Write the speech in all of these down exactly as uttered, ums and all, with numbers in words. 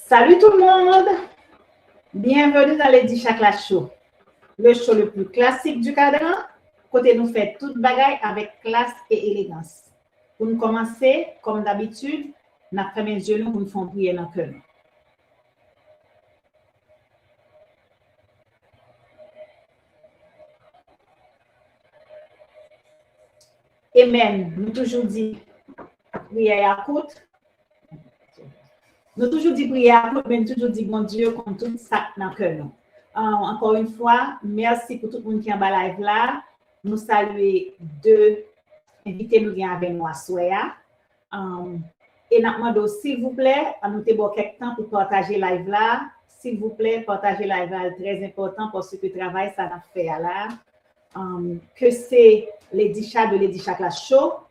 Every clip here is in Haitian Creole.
Salut tout le monde! Bienvenue dans Lady Chakla Show, le show le plus classique du cadran, kote nou fè tout bagay avèk klas e elegans. Pou n kòmanse, kòm dabitid, n ap fèmen zye nou pou n fè yon priyè nan kè nou. Amen. Nou toujou di priyè a kout. Nou toujou di priyè a kout, men nou toujou di Bondye konn tout sa k nan kè nou. Ah, ankò yon fwa, mèsi pou tout moun ki anba live la. Nou salye de envite nou gen avè nou aswè a. Um, e n ap mande w, silvouplè, an nou te ba w kèk tan pou pataje live la. Silvouplè, pataje live la, li trè enpòtan paske travay sa n ap fè a la, um, ke se Lady Cha de Lady Cha Class Show,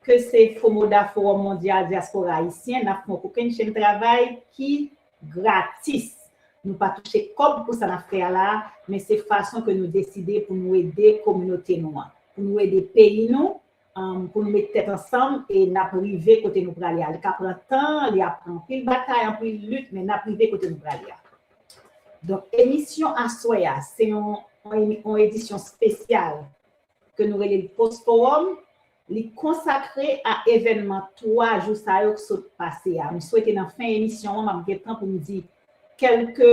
ke se Fomoda, Forum Mondial Diaspora Haïtien, n ap fè yon kokennchenn travay ki gratis. Nou pa touche kòb pou sa n ap fè a la, men se fason ke nou deside pou nou ede kominote nou an, pou nou ede peyi nou, um, pou nou met tèt ansanm e n ap rive kote nou prale a. Li ka pran tan, li ap pran anpil batay, anpil lit, men n ap rive kote nou prale a. Donk, emisyon aswè a, se yon, yon, yon edisyon espesyal ke nou rele l Post Forum. Li konsakre a evènman twa jou sa yo k sot pase a. M swete nan fen emisyon an, m ap gen tan pou m di kèlke,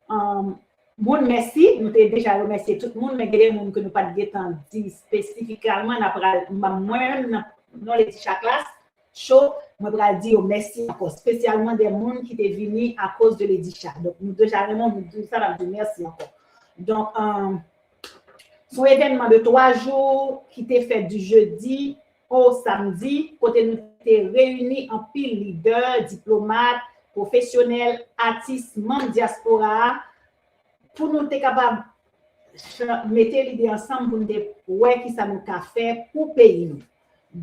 um, moun mèsi. Nou te deja remèsye tout moun, men gen de moun ke nou pa t gentan di espesifikalman. N ap pral, m, mwen menm, nan non Lady Cha Class Show, mwen pral di yo mèsi ankò, espesyalman de moun ki te vini akoz de Lady Cha. Donk, nou deja renmen moun di sa, n ap di mèsi ankò. Donk, um, se yon evènman de twa jou ki te fèt di jedi o samdi, kote nou te reyini anpil lidè, diplomat, pwofesyonèl, atis, manm dyaspora a, pou nou te kapab chan-, mete lide ansanm pou nou te wè kisa nou ka fè pou peyi nou.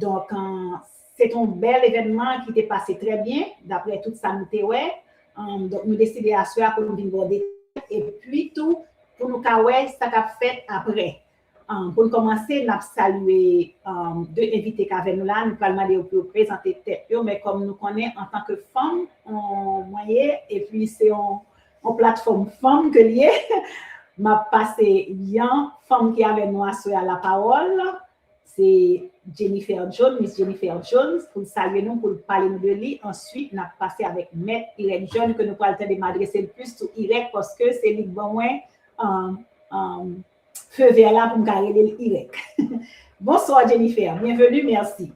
Donk, an, se te yon bèl evènman ki te pase trè byen, daprè tout sa nou te wè. An, donk, nou deside aswè a pou nou vin ba w detay, epi tou, pou nou ka wè sa k ap fèt aprè. An, pou n kòmanse, n ap salye, an, de envite k avè nou la. Nou pral mande yo pou yo prezante tèt yo, men kòm nou konnen, antanke fanm, an, mwen ye, epi se yon, yon platfòm fanm ke l ye, m ap pase yon fanm ki avè nou aswè a lapawòl. Se Jennifer Jones, Miss Jennifer Jones, pou l salye nou, pou l pale nou de li. Answit, n ap pase avèk Mèt Irèk Jòn, ke nou pral tande m adrese l plis tou Irèk, paske se li k ban mwen, an, an, feu vert la pou m ka rele l Irèk. Bonsoir Jennifer, bienvenue, merci.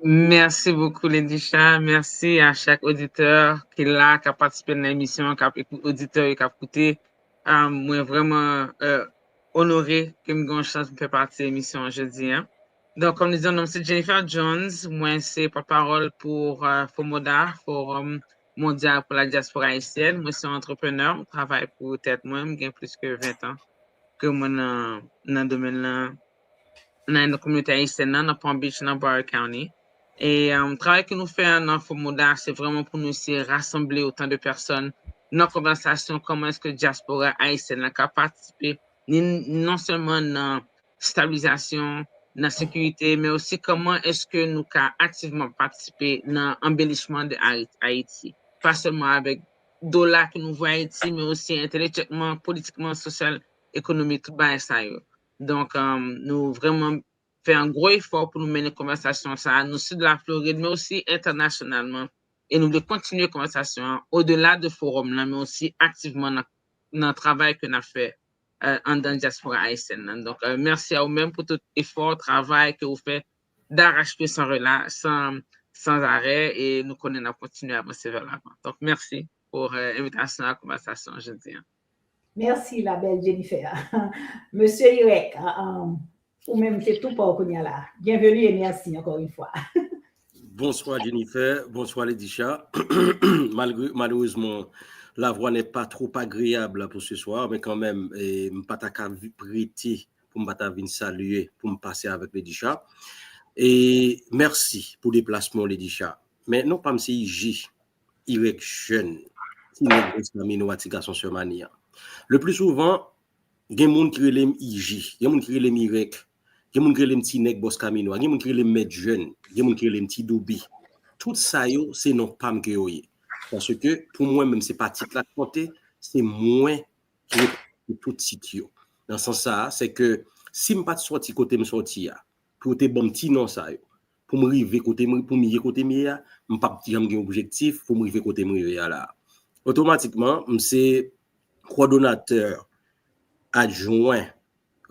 Merci beaucoup, Lady Cha. Merci à chaque auditeur qui est là, qui a participé à l'émission, qui a écouté, auditeur qui a écouté. Ah, mwen vrèman, euh, onore ke m gen yon chans pou m fè pati emisyon an jodi a. Donk, kòm nou di, non m se Jennifer Jones, mwen se pòtpawòl pou, euh, Fomoda, Forum Mondial pour la Diaspora Haïtienne. Mwen se yon antreprenè, mwen travay pou tèt mwen, mwen gen plis ke ven an ke mwen nan, nan domèn nan, nan kominote ayisyèn nan, nan Palm Beach, nan Broward County. E, um, travay ke nou fè nan Fomoda, se vrèman pou nou eseye rasanble otan de pèsòn nan konvèsasyon, kòman èske dyaspora ayisyèn nan ka patisipe, ni non sèlman nan stabilizasyon, nan sekirite, men osi kòman èske nou ka aktivman patisipe nan anbelisman de Ayiti. Pa sèlman avèk dola ke nou voye Ayiti, men osi entelektyèlman, politikman, sosyal, ekonomik, tout bagay sa yo. Donk, um, nou vrèman fè yon gwo efò pou nou mennen konvèsasyon sa a, nou Sid Laflorid, men osi entènasyonalman. E nou vle kontinye konvèsasyon an odela de forum nan, men osi aktivman nan, nan travay ke n ap fè, euh, anndan dyaspora ayisyèn nan. Donk, euh, mèsi a ou menm pou tout efò, travay ke ou fè d'arrache-pied sans relâche, sans, sans arrêt, e nou konnen n ap kontinye avanse vè lavan. Donk, mèsi pou, euh, envitasyon a konvèsasyon jodi a. Merci, la belle Jennifer. Mesye Irèk, ah, ah, ou menm se tou pa w kounye a la. Bienvenue et merci encore une fois. Bonswa Jennifer, bonswa Lady Cha. Malgre, malerezman, la voix n'est pas trop agréable pour ce soir, men kanmenm, eh, m pa ta ka vi-, rete pou m pa ta vin salye, pou m pase avèk Lady Cha. E mèsi pou deplasman w, Lady Cha. Men non pa m se I J, Irèk Jèn, ti nèg West Camino a, ti gason Sè Mani an. Le pli souvan, gen moun ki rele m I J, gen moun ki rele m Irèk, gen moun ki rele m ti nèg Bòs Camino a, gen moun ki rele m Mèt Jèn, gen moun ki rele m Ti Doubi. Tout sa yo, se non pa m ke yo ye. Paske pou mwen menm, se pa tit la k konte, se mwen ki reprezante tout tit yo. Nan sans sa a, se ke si m pa t sòti kote m sòti a, pou yo te ban m ti non sa yo, pou m rive kote m, pou m ye kote m ye a, m p ap janm gen objektif pou m rive kote m rive a la. Otomatikman, m se kowòdonatè adjwen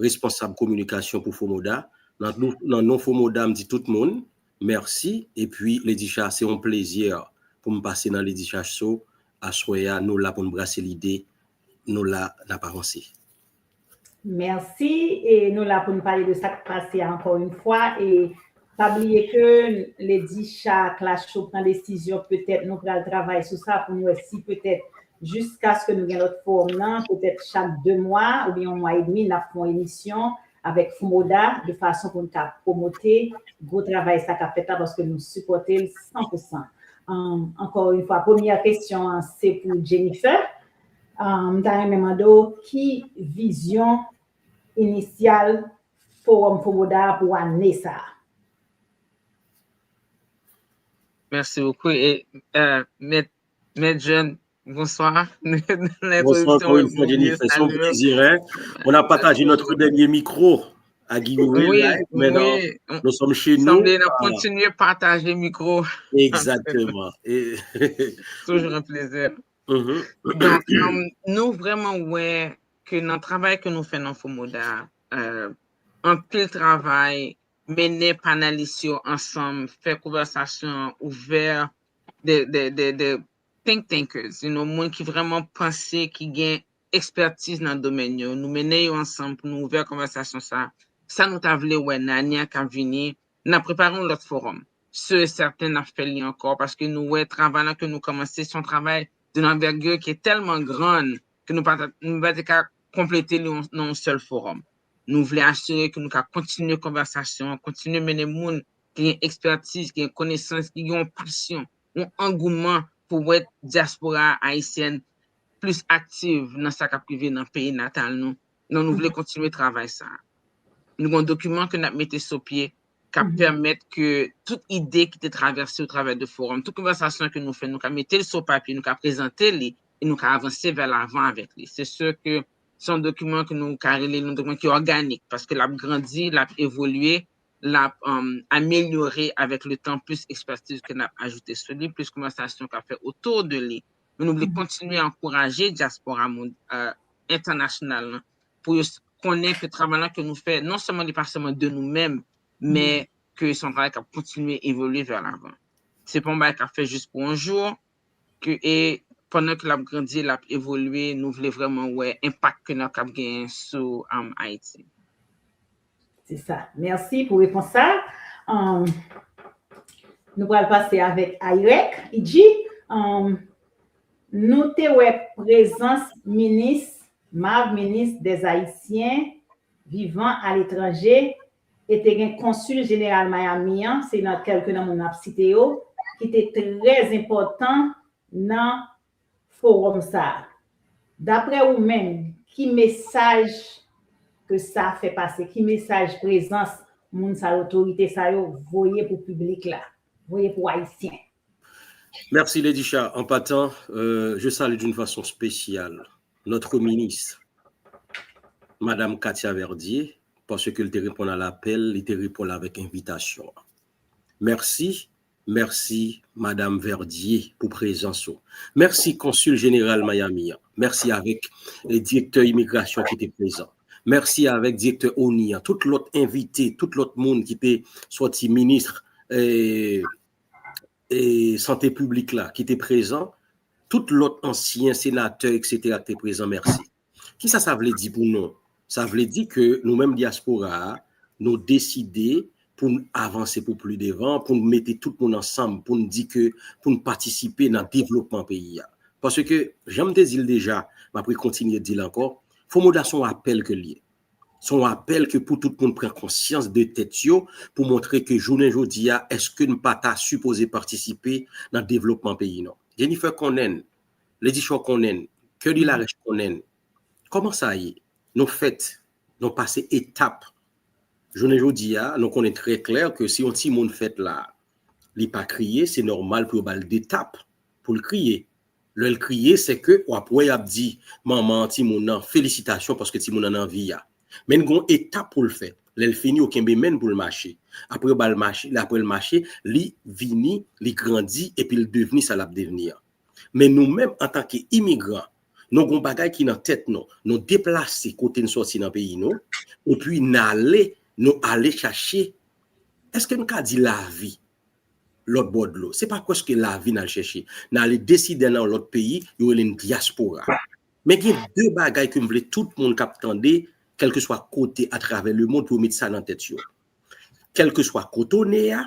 responsab kominikasyon pou Fomoda. Nan, nan non Fomoda, m di tout moun mèsi. Epi, Lady Cha, se yon plezi pou m pase nan Lady Cha Show aswè a. Nou la pou n brase lide, nou la, n ap avanse. Mèsi. E nou la pou n pale de sa k pase a ankò yon fwa. E pa bliye ke Lady Cha Clash Show pran desizyon, petèt nou pral travay sou sa pou n wè si petèt jiskaske nou gen lòt fowòm nan, petèt chak de mwa oubyen yon mwa edmi, n ap fè yon emisyon avèk Fomoda de fason pou n ka pwomote gwo travay sa k ap fèt la paske nou sipòte l san pou san. Ankò yon fwa, premyè kesyon an se pou Jennifer. M ta renmen mande w ki vizyon inisyal Fowòm Fomoda a pou ane sa a? Merci beaucoup. E, euh, Mèt, Mèt John, bonsoir. Bonsoir encore une fois, Jennifer. C'est un plaisir, hein? On a partagé notre dernier micro à Guillaume. Oui, Live. Maintenant, nous sommes chez nous. On a continué à partager le micro. Exactement. Toujours un plaisir. Donk, nou vrèman wè ke nan travay ke nou fè nan Fomoda, anpil travay mennen panelis yo ansanm, fè konvèsasyon ouvè de, de, de, de think tankers, you know, moun ki vrèman panse, ki gen ekspertiz nan domèn yo. Nou mennen yo ansanm pou nou ouvè konvèsasyon sa. Sa nou ta vle wè nan ane a k ap vini, n ap prepare yon lòt fowòm. Sûr et certain, n ap fè li ankò paske nou wè travay la ke nou kòmanse, se yon travay d'une envergure ki tèlman grann ke nou pa, nou pa te ka konplete li nan yon sèl fowòm. Nou vle asire ke nou ka kontinye konvèsasyon an, kontinye mennen moun ki gen ekspertiz, ki gen konesans, ki gen yon pasyon, yon angouman pou wè dyaspora ayisyèn plis aktif nan sa k ap rive nan peyi natal nou. Non, nou vle kontinye travay sa. Nou gen yon dokiman ke n ap mete sou pye k ap pèmèt ke tout ide ki te travèse otravè de fowòm, tout konvèsasyon ke nou fè, nou ka mete l sou papye, nou ka prezante li e nou ka avanse vè lavan avèk li. Se sûr ke se yon dokiman ke nou ka rele yon dokiman ki òganik paske l ap grandi, l ap evolye, l ap amelyore avèk le tan, plis ekspertiz ke n ap ajoute sou li, plis konvèsasyon k ap fè otou de li. Men nou vle kontinye ankouraje dyaspora entènasyonal lan pou yo konnen ke travay la ke nou fè, non sèlman li pa sèlman de nou menm, men ke se yon travay k ap kontinye evolye vè lavan. Se pa yon bagay k ap fè jis pou yon jou, ke, e pandan ke l ap grandi, l ap evolye, nou vle vrèman wè enpak ke n ap kab genyen sou Ayiti. Se sa. Mèsi pou repons sa. Nou pral pase avèk Ayrek Idji. Nou te wè prezans minis Mav, ministre des Haïtiens vivant à l'étranger, e te gen konsil jeneral Miami an, se nan kèlke nan moun ap site yo, ki te trè enpòtan nan fowòm sa a. Daprè ou menm, ki mesaj ke sa fè pase? Ki mesaj prezans moun sa yo, otorite sa yo voye pou piblik la, voye pou Ayisyen? Merci, Lady Cha. En partant, euh, je salue d'une façon spéciale notre ministre, Madame Katia Verdier, paske l te reponn a lapèl, li te reponn avèk envitasyon an. Mèsi, mèsi, Madame Verdier, pou prezans ou. Mèsi, konsil jeneral Miami an. Mèsi avèk, eh, direktè imigrasyon ki te prezan. Mèsi avèk direktè ONI an, tout lòt envite, tout lòt moun ki te sòti, minis, eh, e sante piblik la ki te prezan, tout lòt ansyen senatè, etsetera, ki te prezan, mèsi. Kisa sa vle di pou nou? Sa vle di ke nou menm dyaspora a, nou deside pou n avanse pou pli devan, pou n mete tout moun ansanm, pou n di ke, pou n patisipe nan devlopman peyi a. Paske, jan m te di l deja, m ap rekontinye di l ankò, Fomoda se yon apèl ke l ye. Se yon apèl ke pou tout moun pran konsyans de tèt yo, pou montre ke jounen jodi a, èske n pa ta sipoze patisipe nan devlopman peyi nou? Jennifer konnen l, Lady Shaw konnen l, Curdy Larèche konnen l. Kòman sa ye? Nou fèt, nou pase etap. Jounen jodi a, nou konnen trè klè ke si yon timoun fèt la, li pa kriye, se nòmal pou yo ba l de tap pou l kriye. Lè l kriye, se ke w ap wè y ap di manman timoun nan felisitasyon paske timoun nan nan vi a. Men l gen yon etap pou l fè. Lè l fini, yo kenbe men l pou l mache. Apre yo ba l mache, apre l mache, li vini, li grandi, epi l devni sa l ap devni an. Men nou menm, antanke imigran, nou gen yon bagay ki nan tèt nou. Nou deplase kote n sòti nan peyi nou, epi n ale, nou ale chache, èske n ka di lavi lòt bò dlo? Se pa prèske lavi n al chèche. N ale deside nan yon lòt peyi, yo rele n dyaspora. Men gen de bagay ke m vle tout moun k ap tande, kèlkeswa kote atravè lemond, pou yo met sa nan tèt yo. Kèlkeswa kote w ne a,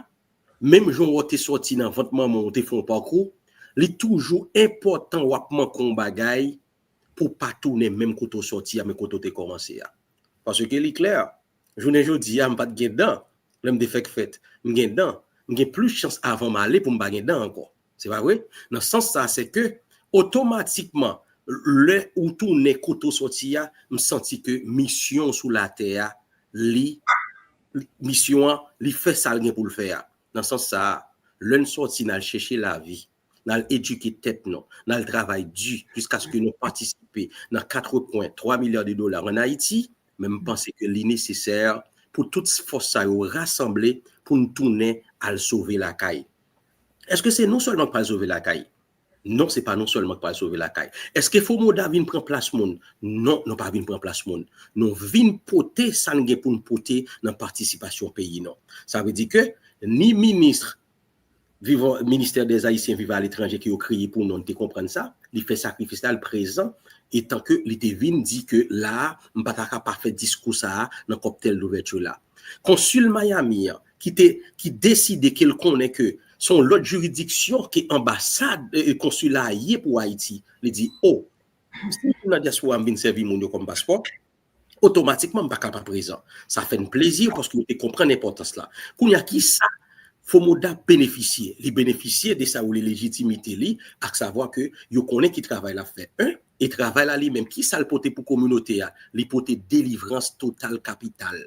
menm jan w te sòti nan vant manman w, w te fè yon pakou, li toujou enpòtan w ap manke yon bagay pou w pa tounen menm kote w sòti a, men kote w te kòmanse a. Paske li klè, jounen jodi a, m pa t gen dan. Lè m te fèk fèt, m gen dan. M gen plis chans avan m ale pou m pa gen dan ankò. Se pa vre? Nan sans sa, se ke otomatikman, lè ou tounen kote w sòti a, m santi ke misyon w sou latè a, li, li- misyon an, li fè sa l gen pou l fè a. Nan sans sa a, lè n sòti, n al chèche lavi, n al edike tèt nou, n al travay di jiskaske nou patisipe nan kat pwen twa milya de dola ann Ayiti, men m panse ke li nesesè pou tout fòs sa yo rasanble pou n tounen al sove lakay. Èske se nou sèlman k pral sove lakay? Non, se pa nou sèlman k pral sove lakay. Èske Fomoda vin pran plas moun? Non, nou pa vin pran plas moun. Nou vin pote sa n gen pou n pote nan patisipasyon peyi nou. Sa vle di ke ni minis Viva, Ministère des Haïtiens Vivant à l'étranger ke yo kreye pou nou, n te konprann sa, li fè sakrifis la, l prezan, etan ke li te vin di ke la a, m pa ta ka pa fè diskou sa a nan kòktèl douvèti la. Konsil Miami an, ki te, ki deside ke l konnen ke se yon lòt jiridiksyon ke anbasad, e, e, konsila a ye pou Ayiti, li di, o, si moun nan dyaspora m vin sèvi moun yo kòm paspò, otomatikman, m pa ka pa prezan. Sa fè n plezi paske yo te konprann enpòtans la. Kounye a, ki sa Fomoda benefisye? Li benefisye de sa yo rele lejitimite li, aksavwa ke yo konnen ki travay l ap fè. En, e travay la li menm, ki sa l pote pou kominote a? Li pote delivrans total kapital.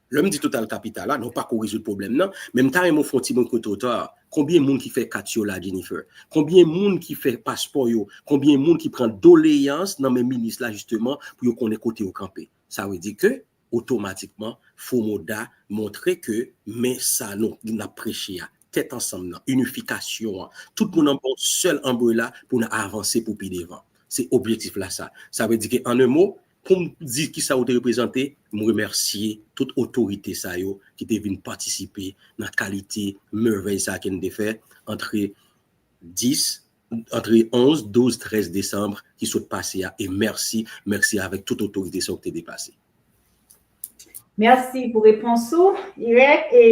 Lè m di total kapital la, nou pako rezoud pwoblèm nan, men m ta renmen w fè yon ti mwen kote w ta. Konbyen moun ki fè kat yo la, Jennifer? Konbyen moun ki fè paspò yo? Konbyen moun ki pran doleyans nan men minis la, jisteman, pou yo konnen kote yo kanpe? Sa vle di ke, otomatikman, Fomoda montre ke men sa nou, n ap preche a, tèt ansanm nan, inifikasyon an, tout moun anba yon sèl anbrela pou n avanse pou pi devan. Se objektif la sa. Sa vle di ke, an en mo, pou m di kisa ou te reprezante, m remèsye tout otorite sa yo ki te vin patisipe nan kalite mèvèy sa ke n te fè antre dis, antre onz, douz, trèz desanm ki sot pase a. E mèsi, mèsi avèk tout otorite sa yo ki te deplase. Mèsi pou repons ou, Irèk. E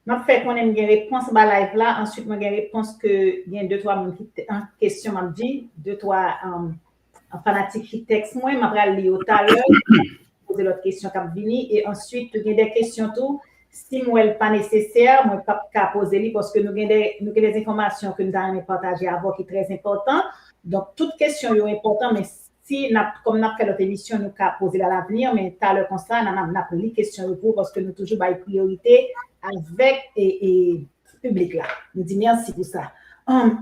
m ap fè konnen m gen repons anba live la. Answit, mwen gen repons ke gen de twa moun ki te, an kesyon, m ap di, de twa, um, fanatik ki tèks mwen, m ap pral li yo talè, poze lòt kesyon k ap vini, e answit, tou gen de kesyon tou, si m wè l pa nesesè, mwen p ap ka poze li, paske nou gen de, nou gen de enfòmasyon ke m ta renmen pataje avè w ki trè enpòtan. Donk, tout kesyon yo enpòtan, men si n ap, kòm n ap fè lòt emisyon, nou ka poze l alavni, men talè konsa, n ap, n ap li kesyon yo pou ou, paske nou toujou bay priyorite avèk, e, e, piblik la. Nou di mèsi pou sa. Um,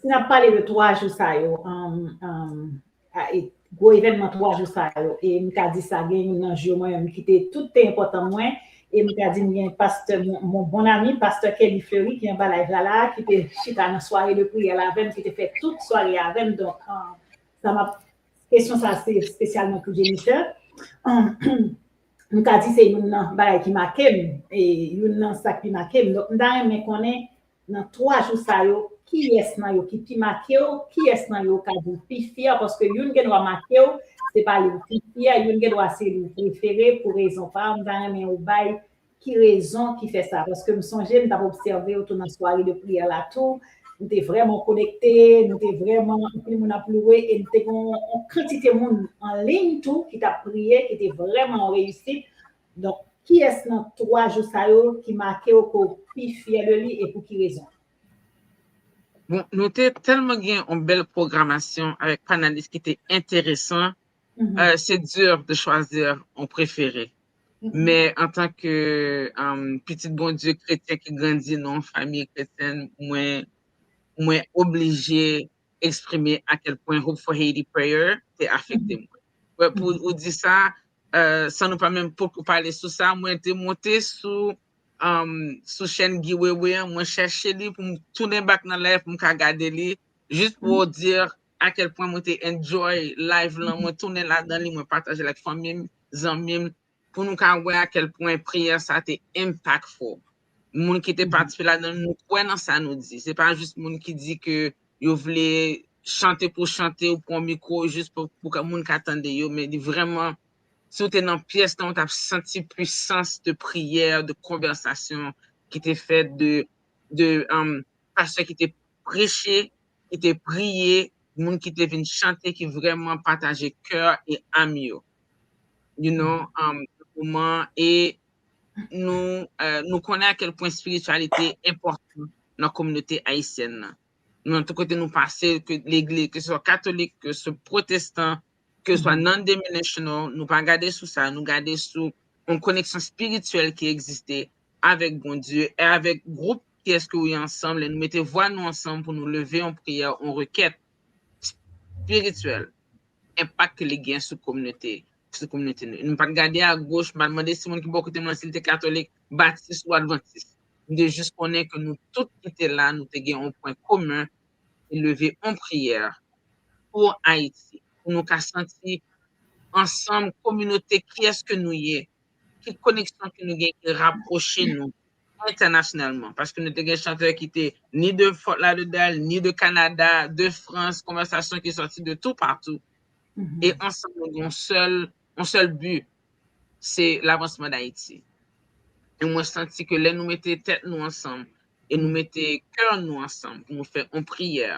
si n ap pale de twa jou sa yo, um, um, a, e, gwo evènman twa jou sa yo, e m ka di sa, gen youn nan jou mwen menm ki te, tout te enpòtan mwen, e m ka di m gen pastè, mon, mon bon ami, pastè Kelly Fleury, ki anba live la, la, ki te chita nan sware de priyè la avè m, ki te fè tout sware avè m. Donk, um, sa m ap, kesyon sa se espesyalman pou Jennifer. Um, m ka di se youn nan bagay ki make m, e youn nan sa k pi make m. Donk, m ta renmen konnen, nan twa jou sa yo, kiyès nan yo ki pi make w, kiyès nan yo w ka di w pi fyè, paske youn gen dwa make w, se pa li w pi fyè, youn gen dwa se li w prefere, pou rezon pa w, m ta renmen w bay ki rezon ki fè sa, paske m sonje m t ap obsève w tou nan sware de priyè la tou, nou te vrèman konekte, nou te vrèman, anpil moun ap louwe, e nou te gen yon, yon kantite moun an liy tou ki t ap priye, ki te vrèman yon reyisit. Donk, kiyès nan twa jou sa yo ki make w, ke w pi fyè de li, e pou ki rezon? Bon, nou te tèlman gen yon bèl pwogramasyon avèk panalis ki te enteresan. Euh, c'est dur de choisir un préféré. Men antanke, um, pitit Bondye kretyen ki grandi nan yon fanmi kretyèn, mwen, mwen oblije eksprime a kèl pwen Hope for Haiti Prayer te afekte mwen. Wè, pou ou di sa, euh, san nou pa menm poko pale sou sa, mwen te monte sou, um, sou chèn Guy Wewe an, mwen chèche li pou m tounen back nan live pou m ka gade li, jis pou w di a kèl pwen mwen te enjoy live lan, mwen tounen ladan li, mwen pataje l ak fanmi m, zanmi m, pou nou ka wè a kèl pwen priyè sa te impactful. Moun ki te patisipe ladan l, nou kwè nan sa nou di. Se pa jis moun ki di ke yo vle chante pou chante ou pran mikwo jis pou, pou moun ka tande yo, men li vrèman, si w te nan pyès lan, ou t ap santi pwisans de priyè, de konvèsasyon ki te fèt, de, de um, pastè ki te preche, ki te priye, moun ki te vin chante, ki vrèman pataje kè e am yo. You know, um, moman, e nou, euh, nou konnen a kèl pwen espirityalite enpòtan nan kominote ayisyèn nan. Nou, nan tout kote nou pase, ke legliz, ke se swa katolik, ke se pwotestan, ke swa non-denominational, nou pa gade sou sa, nou gade sou yon koneksyon espirityèl ki egziste avèk Bondye e avèk gwoup ki èske ou ye ansanm, lè nou mete vwa nou ansanm pou nou leve yon priyè, yon rekèt espirityèl, enpak ke li gen sou kominote, sou kominote nou. Nou pa t gade a goch, m pa t mande si moun ki bò kote m lan, si l te katolik, batis ou advantis. M te jis konnen ke nou tout ki te la, nou te gen yon pwen komen e leve yon priyè pou Ayiti, pou nou ka santi ansanm kominote kiyès ke nou ye, ki koneksyon ke nou gen ki rapwoche nou entènasyonalman. Paske nou te gen chantè ki te ni de Fort Lauderdale, ni de Kanada, de Frans, konvèsasyon ki sòti de toupatou. E ansanm nou gen yon sèl, yon sèl bi, se lavansman Dayiti. E mwen santi ke lè nou mete tèt nou ansanm e nou mete kè nou ansanm pou nou fè yon priyè,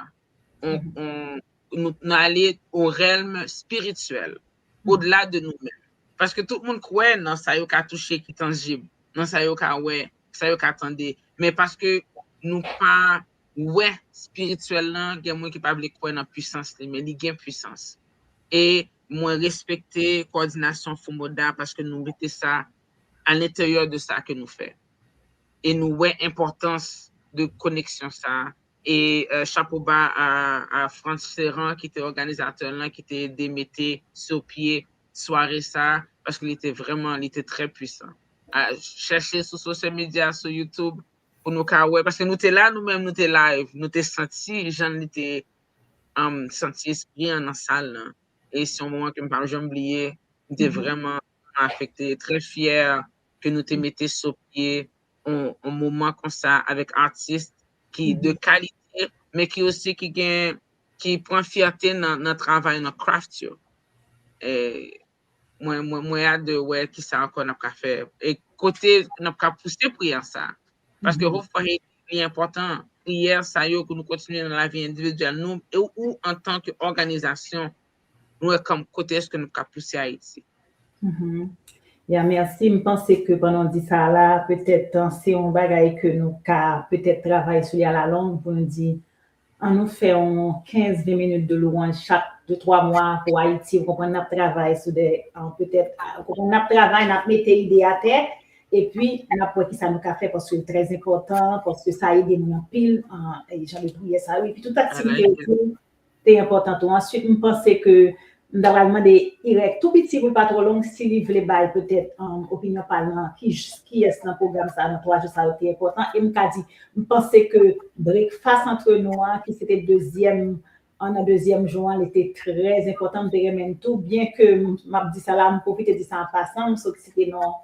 on, on, nou, nou ale o rèlm espirityèl, odela de nou menm. Paske tout moun kwè nan sa yo ka touche ki tanjib, nan sa yo ka wè, sa yo ka tande. Men paske nou pa wè espirityèl lan, gen moun ki pa vle kwè nan pwisans li, men li gen pwisans. E mwen respekte kowòdinasyon Fumoda paske nou mete sa a lenteryè de sa ke nou fè. E nou wè enpòtans de koneksyon sa a. E euh, chapo ba a, a Frantz Ferrand ki te òganizatè lan, ki te ede mete sou pye sware sa a, paske li te vrèman, li te trè pwisan. A, chèche sou social media, sou YouTube, pou nou ka wè, paske nou te la, nou menm, nou te live, nou te santi jan li te um, santi espri an nan sal lan. E se yon moman ke m p ap janm bliye. M te vrèman afekte, trè fyè ke nou te mete sou pye yon, yon moman konsa avèk atis ki de kalite, men ki osi ki gen, ki pran fyète nan, nan travay, nan craft yo. E mwen, mwen, mwen ap de wè kisa ankò n ap ka fè. E kote n ap ka pouse priyè sa. Paske Hope for Haiti li enpòtan. Priyè sa yo pou nou kontinye nan lavi endividyèl nou e ou antanke òganizasyon, nou wè kòm kote èske nou ka pouse Ayiti. Ya, mèsi. M panse ke pandan w di sa la, petèt se yon bagay ke nou ka petèt travay sou li alalong pou nou di, ann nou fè yon kenz ven minit de louwanj chak de twa mwa pou Ayiti. Ou konprann, n ap travay sou de, petèt, ou konprann, n ap travay, n ap mete ide atè, epi n ap wè kisa nou ka fè, paske l trè enpòtan, paske sa ede moun anpil, jan de priyè sa yo, epi tout aktivite yo tou te enpòtan tou. Answit, m panse ke m ta pral mande Irèk tou piti pou l pa twò long, si li vle bay petèt opinyon pa l nan ki, kiyès nan pwogram sa, nan twa jou sa yo te enpòtan. E m ka di, m panse ke breakfast entre nous an, ki se te dezyèm, an nan dezyèm jou an, li te trè enpòtan, m te renmen l tou, byen ke m ap di sa la, m pwofite di sa an pasan, m sot site non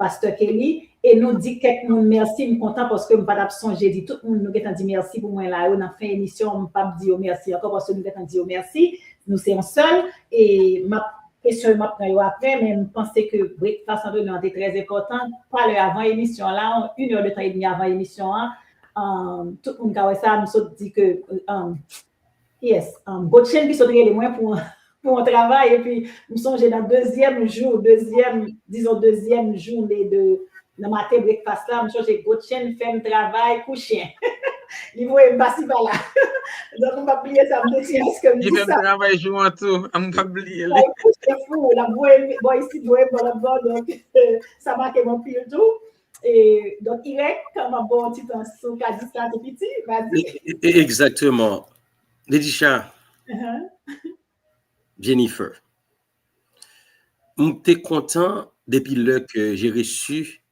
pastè Kelly, e nou di kèk moun mèsi, m kontan paske m pa t ap sonje di tout moun nou gentan di mèsi pou mwen la yo nan fen emisyon, m p ap di yo mèsi ankò paske nou gentan di yo mèsi, nou se yon sèl, e m ap, kesyon yo m ap pran yo apre, men m panse ke breakfast entre nous an te trè enpòtan, talè avan emisyon an la, yon è de tan edmi avan emisyon an, tout moun ka wè sa, m sot di ke, Yes, Gotchen ki sot rele mwen pou, pou yon travay, epi m sonje nan dezyèm jou, dezyèm, dizon dezyèm jounen de, nan maten breakfast la, m sonje Gotchen fè m travay kou chen. Li voye m pasi pala. Donk m p ap bliye sa, m te di èske m di sa. Li fè m travay jou an tou, m p ap bliye li. Kou chen fou, l ap voye m bò isit, voye m bò lòt bò, donk sa make m anpil tou. E, donk, Irèk, kòman, bon, ti tan sou ka di sa tou piti, vas-y. E, e, egzakteman. Ledisha, Jennifer, m te kontan depi lè ke j'ai reçu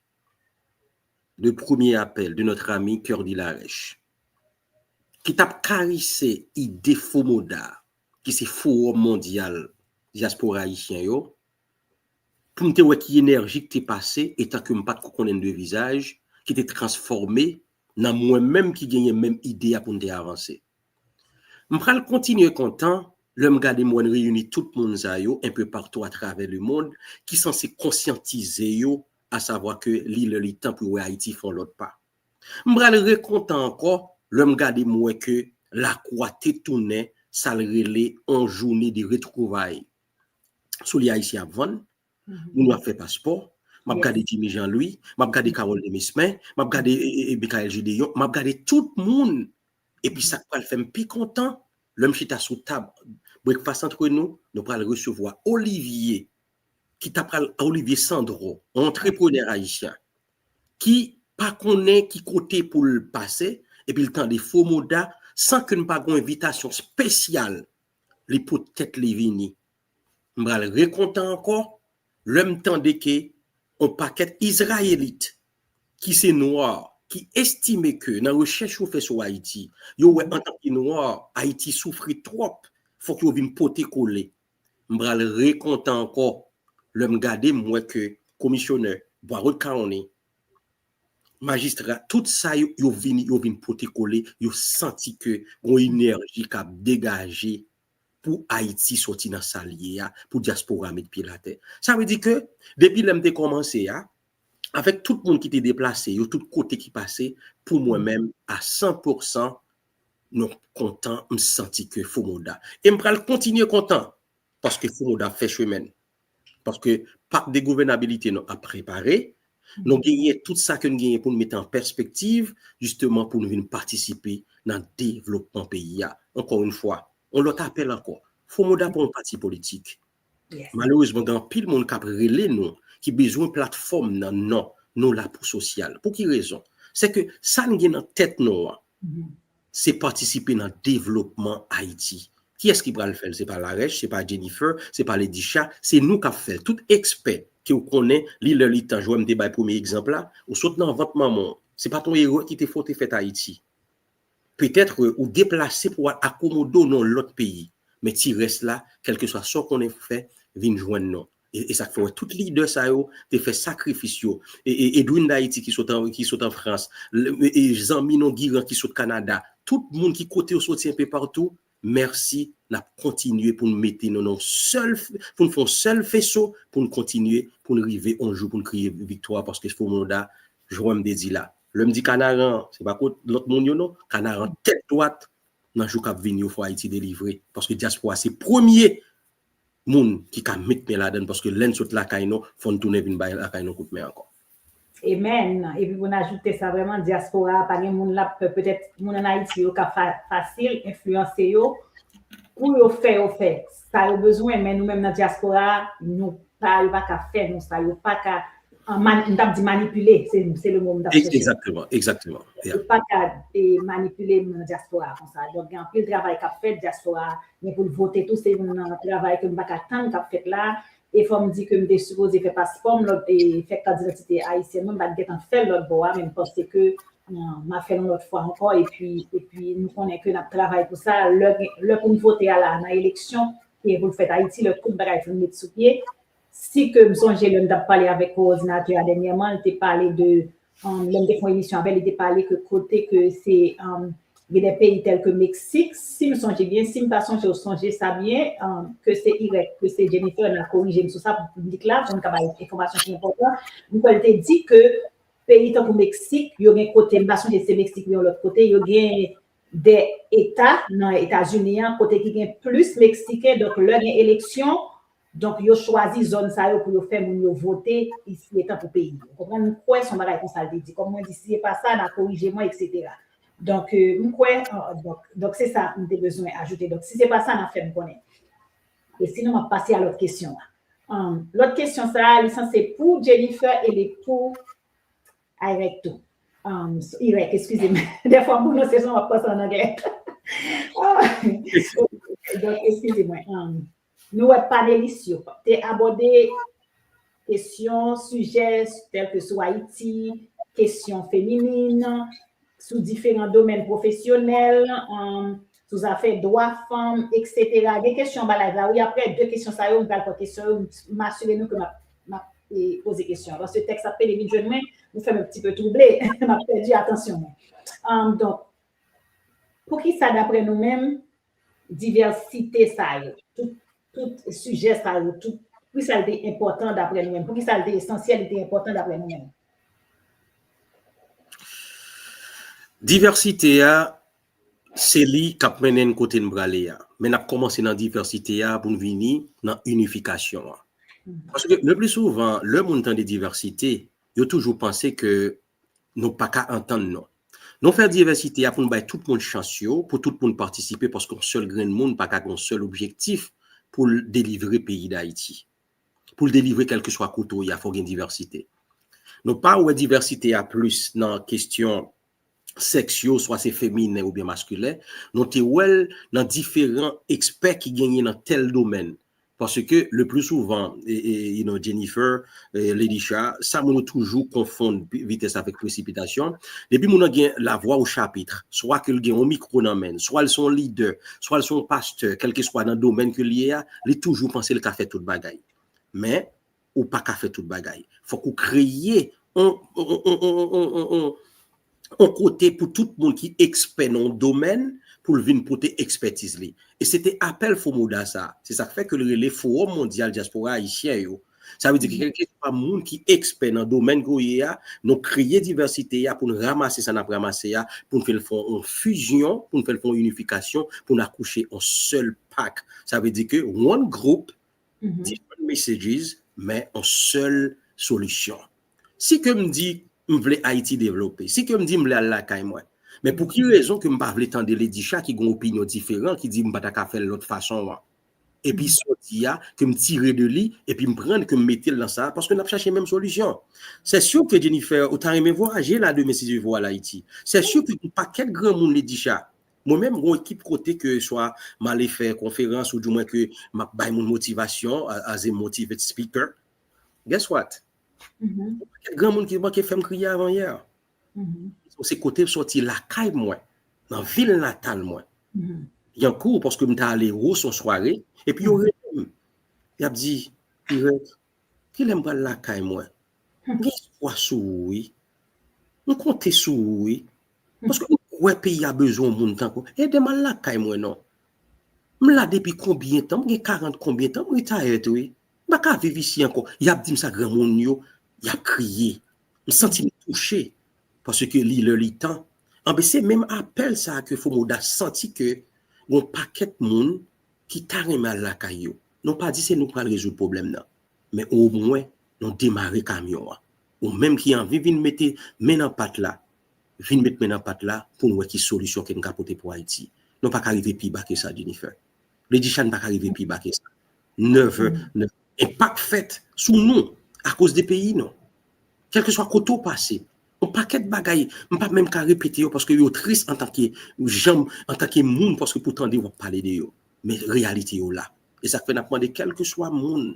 le premier appel de notre ami Curdy Larèche, ki t ap karise ide FOMODA, ki se Fowòm Mondyal Dyaspora Ayisyen yo, pou m te wè ki enèji ki te pase, etan ke m pa t ko konnen n de vizaj, ki te transfòme nan mwen menm ki genyen menm ide a pou n te avanse. M pral kontinye kontan lè m gade m wè n reyini tout moun sa yo enpe patou atravè lemond ki sanse konsyantize yo, asavwa ke li lè li tan pou yo wè Ayiti fè yon lòt pa. M pral rekontan ankò lè m gade m wè ke Lakwa te tounen sa l rele yon jounen de retwouvay. Soulye ayisyen ap vann, moun yo ap fè paspò, m ap gade Jimmy Jean Louis, m ap gade Carole Demesmin, m ap gade e, e, e, Michaël Gédéon, m ap gade tout moun. Epi sa k pral fè m pi kontan, lè m chita sou tab Breakfast Entre Nous, nou pral resevwa Olivier, ki ta pral, Olivier Sandro, yon antreprenè ayisyen, ki pa konnen ki kote pou l pase, epi l tande FOMODA, san ke n pa gen yon envitasyon espesyal, li pot tèt li vini. M pral rekontan ankò lè m tande ke yon pakèt Izrayelit ki se nwa, ki estime ke nan rechèch yo fè sou Ayiti, yo wè antanke nwa, Ayiti soufri twòp, fòk yo vin pote kole. M pral rekontan ankò lè m gade m wè ke komisyonè Broward County, majistra, tout sa yo, yo vini, yo vin pote kole, yo santi ke gon enèji k ap degaje pou Ayiti sòti nan sa l ye a, pou dyaspora met pye l atè. Sa vle di ke depi lè m te kòmanse a, avèk tout moun ki te deplase yo, tout kote ki pase, pou mwen menm, a san pou san, nou kontan, m santi ke FOMODA. E m pral kontinye kontan, paske FOMODA ap fè chemen l. Paske pak de gouvènabilite nou ap prepare, nou genyen tout sa ke n genyen pou n mete an pèspektiv, jisteman pou nou vin patisipe nan devlopman peyi a. Ankò yon fwa, yon lòt apèl ankò. FOMODA pa yon pati politik. Malerezman, gen anpil moun k ap rele nou, ki bezwen platfòm nan non, nou la pou sosyal. Pou ki rezon? Se ke sa n gen nan tèt nou an, se patisipe nan devlopman Ayiti. Kiyès ki pral fè l? Se pa Larèche, se pa Jennifer, se pa Ledisha, se nou k ap fè l. Tout ekspè ke w konnen, li lè li tan, jan m te bay premye egzanp la, ou sot nan vant manman w. Se pa t yon erè ki te fò te fèt Ayiti. Petèt, euh, ou deplase pou al akomode w nan yon lòt peyi. Men ti rès la, kèlkeswa sa w konnen fè, vin jwenn nou. E, e sa k fè w wè tout lidè sa yo te fè sakrifis yo. E, e Edwin Dahaiti ki sot an, ki sot an Frans, e, e zanmi nou Giran ki sot Kanada, tout moun ki kote yo soti enpe patou, mèsi, n ap kontinye pou n mete nou nan yon sèl, pou n fè yon sèl feso, pou n kontinye, pou n rive yon jou, pou n kriye viktwa, paske FOMODA, jan m te di la, lè m di Kanaran, se pa kot lòt moun yo non, Kanaran tèt dwat, nan jou k ap vini yo, fò Ayiti delivre, paske dyaspora se premye moun ki ka met men ladan l, paske lè n sot lakay nou, fò n tounen vin bay lakay nou kout men ankò. Amen. Epi pou n ajoute sa, vrèman, dyaspora a pa gen moun l ap, petèt, moun ann Ayiti yo ka fa-, fasil enfliyanse yo pou yo fè, yo fè sa yo bezwen, men nou menm nan dyaspora a, nou pa, yo pa ka fè nou sa, yo pa ka, an, man-, m t ap di manipile, se, se le mo m t ap chèche. Egzakteman, egzakteman. Yo pa ka, e, manipile moun nan dyaspora a konsa. Donk, gen anpil travay k ap fèt, dyaspora a gen pou l vote tou, se youn nan travay ke m pa ka tann k ap fèt la. E fò m di ke m te sipoze fè paspò m, lòt, e, fè kat didantite ayisyèn mwen, m pa t gentan fè l lòt bò a, men m panse ke, euh, m a fè l yon lòt fwa ankò, epi, epi nou konnen ke n ap travay pou sa. Lè gen, lè pou n vote a la, nan eleksyon ki gen pou l fèt Ayiti, lè tout bagay fin met sou pye, si ke m sonje lè m t ap pale avèk kowòdinatè a dènyèman, li te pale de, um, lè m te fè yon emisyon avè l, li te pale ke kote ke se, um, gen de peyi tèl ke Meksik, si m sonje byen, si m pa sonje, ou sonje sa byen, um, ke se Irèk, ke se Jennifer, n a korije m sou sa pou piblik la, pou n ka bay enfòmasyon ki enpòtan. M kwè l te di ke peyi tankou Meksik, yo gen kote, m pa sonje se Meksik oubyen yon lòt kote, yo gen de eta nan Etazini an, kote ki gen plis Meksiken, donk lè gen eleksyon, donk yo chwazi zòn sa yo pou yo fè moun yo vote isi etan pou peyi yo. Ou konprann? M kwè se yon bagay konsa l te di. Kòm mwen di, si se pa sa, n a korije mwen, etsetera. Donk, euh, m kwè, euh, donk, donk se sa m te bezwen ajoute. Donk, si se pa sa, n a fè m konnen. E sinon, m ap pase a lòt kesyon an. Um, lòt kesyon sa a, li sanse pou Jennifer e li pou, Irek tou. Um, Irek, eskize m. Dèfwa m pwononse sa, m ap panse an anglè. Donk, eskize mwen. Um, nou wè panelis yo te abòde kesyon, sijè tèl ke sou Ayiti, kesyon feminin, sou diferan domèn pwofesyonèl, um, sou zafè dwa fanm, etsetera. Gen kesyon anba live la, wi, apre de kesyon sa yo, m pral pran kesyon yo, m asire nou ke m ap, m ap, e, poze kesyon. Paske tèks ap pede vin jwenn mwen, nou fè m yon ti pe twouble, m ap pèdi atansyon mwen. Um, donk, poukisa, dapre nou menm, divèsite sa yo, tout, tout sijè sa yo, tout, poukisa l te enpòtan dapre nou menm? Poukisa l te esansyèl, li te enpòtan dapre nou menm? Divèsite a, se li k ap mennen n kote n prale a. Men n ap kòmanse nan divèsite a pou n vini nan inifikasyon an. Paske le pli souvan, lè moun tande divèsite, yo toujou panse ke nou pa ka antann nou. Nou fè divèsite a pou n bay tout moun chans yo, pou tout moun patisipe, paske yon sèl grenn moun pa ka gen yon sèl objektif pou l delivre peyi Dayiti. Pou l delivre kèlkeswa kote w ye a, fò gen divèsite. Nou pa wè divèsite a plis nan kesyon sèks yo, swa se feminen oubyen maskilen. Nou te wè l nan diferan ekspè ki genyen nan tèl domèn. Paske le pli souvan, e, e, you know, Jennifer, e, Lady Sha, sa moun yo toujou konfonn vitès avèk presipitasyon. Depi moun nan gen lavwa o chapit, swa ke l gen yon mikwo nan men l, swa l se yon lidè, swa l se yon pastè, kèlkeswa nan domèn ke l ye a, li toujou panse l ka fè tout bagay. Men, ou pa ka fè tout bagay. Fòk ou kreye yon, yon, yon kote pou tout moun ki ekspè nan yon domèn pou l vin pote ekspètiz li. E se te apèl FOMODA sa. Se sa k fè ke l rele Fowòm Mondyal Dyaspora Ayisyen yo. Sa vle di ke kèlkeswa moun ki ekspè nan domèn ke w ye a, nou kreye divèsite a pou n ranmase sa n ap ranmase a, pou n fè l fè yon fizyon, pou n fè l fè yon inifikasyon, pou n akouche yon sèl pak. Sa vle di ke one group, different messages, men yon sèl solisyon. Si ke m di m vle Ayiti devlope, si ke m di m vle al lakay mwen, men pou ki rezon ke m pa vle tande Lady Sha ki gen opinyon diferan, ki di m pa ta ka fè l lòt fason an? Epi sa w di a, ke m tire de li, epi m pran ke m mete l nan sa, paske n ap chache menm solisyon. Se si ke Jennifer, ou ta renmen vwayaje la demen si Dye vle w al Ayiti. Se si ke yon pakèt granmoun Lady Sha, mwen menm, gon ekip kote ke swa m ale fè konferans ou dimwen ke m ap bay moun motivasyon as a motivated speaker. Guess what? Gon pakèt granmoun ki manke fè m kriye avan yè. Se kote m sòti lakay mwen, nan vil natal mwen. Yankou, paske m ta ale wo s on sware, epi yo rele m. Y ap di, Irek, kilè m pral lakay mwen? M gen espwa sou ou, wi. M konte sou ou, wi. Paske m kwè peyi a bezwen yon moun tankou w. Ede m al lakay mwen, non. M la depi konbyen tan? M gen karant konbyen tan? M retire tou, wi. M pa ka viv isi ankò. Y ap di m sa, granmoun yo, y ap kriye. M santi m touche. Paske li lè li tan. Anben, se menm apèl sa a ke FOMODA santi ke gon pakèt moun ki ta renmen al lakay yo. Nou pa di se nou k pral rezoud pwoblèm nan. Men omwen, nou demare kamyon an. Ou menm ki anvi vin mete men nan pat la, vin met men nan pat la pou n wè ki solisyon ke n ka pote pou Ayiti. Nou pa ka rive pi ba ke sa, Jennifer. Lady Sha, n pa ka rive pi ba ke sa. Never, never. Enpak fèt sou nou akoz de peyi nou. Kèlkeswa kote w pase, yon pakèt bagay, m pa menm ka repete yo paske yo tris antanke jan m, antanke moun, paske pou tande w ap pale de yo. Men reyalite yo la. E sa k fè n ap mande kèlkeswa moun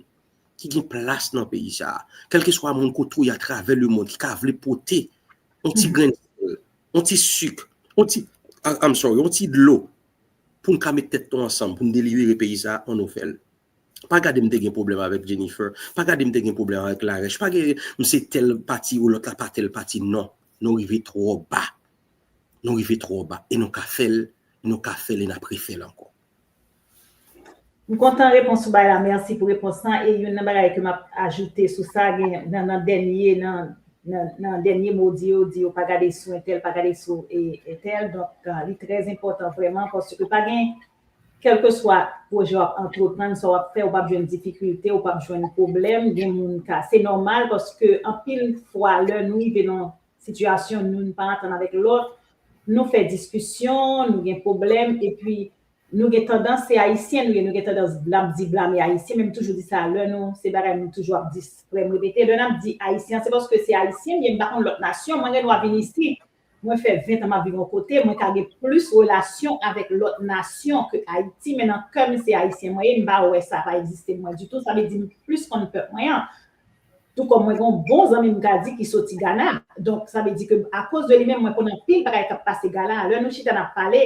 ki gen plas nan peyi sa a, kèlkeswa moun kote w ye atravè lemonn ki ka vle pote yon ti grenn sèl, yon ti sik, yon ti, I'm sorry, yon ti dlo pou n ka met tèt nou ansanm, pou n delivre peyi sa a, ann nou fè l. Pa gade m te gen pwoblèm avèk Jennifer. Pa gade m te gen pwoblèm avèk Larèch. Pa gade m se tèl pati ou lòt la pa tèl pati. Non. Nou rive twò ba. Nou rive twò ba. E nou ka fè l, nou ka fè l e n ap refè l ankò. M kontan repons ou bay la. Mèsi pou repons lan. E youn nan bagay ke m ap ajoute sou sa, gen nan, nan dènye, nan, nan, nan dènye mo di yo, di yo pa gade sou entèl, pa gade sou e, entèl. Donk, li trè enpòtan vrèman paske pa gen kèlkeswa pwojè w ap antreprann, sa w ap fè, ou p ap jwenn difikilte, ou p ap jwenn pwoblèm, gen moun ka, se nòmal paske anpil fwa lè nou rive nan sitiyasyon nou, nou pa antann avèk lòt, nou fè diskisyon, nou gen pwoblèm, epi nou gen tandans, se Ayisyen nou ye, nou gen tandans bla-, di blame Ayisyen, men m toujou di sa, lè nou, se bagay m toujou ap di, frè m repete, lè n ap di Ayisyen, se paske se Ayisyen m ye, m pa konn lòt nasyon, mwen gen dwa vin isi, mwen fè ven tan m ap viv yon kote, mwen ka gen plis relasyon avèk lòt nasyon ke Ayiti, men nan kè m se Ayisyen mwen ye, m pa wè sa pa egziste mwen ditou, sa vle di m plis konn pèp mwen an. Tou kòm mwen gen yon bon zanmi m ka di ki soti Gana. Donk, sa vle di ke akoz de li menm, mwen konn anpil bagay k ap pase Gana. Lè nou chita n ap pale,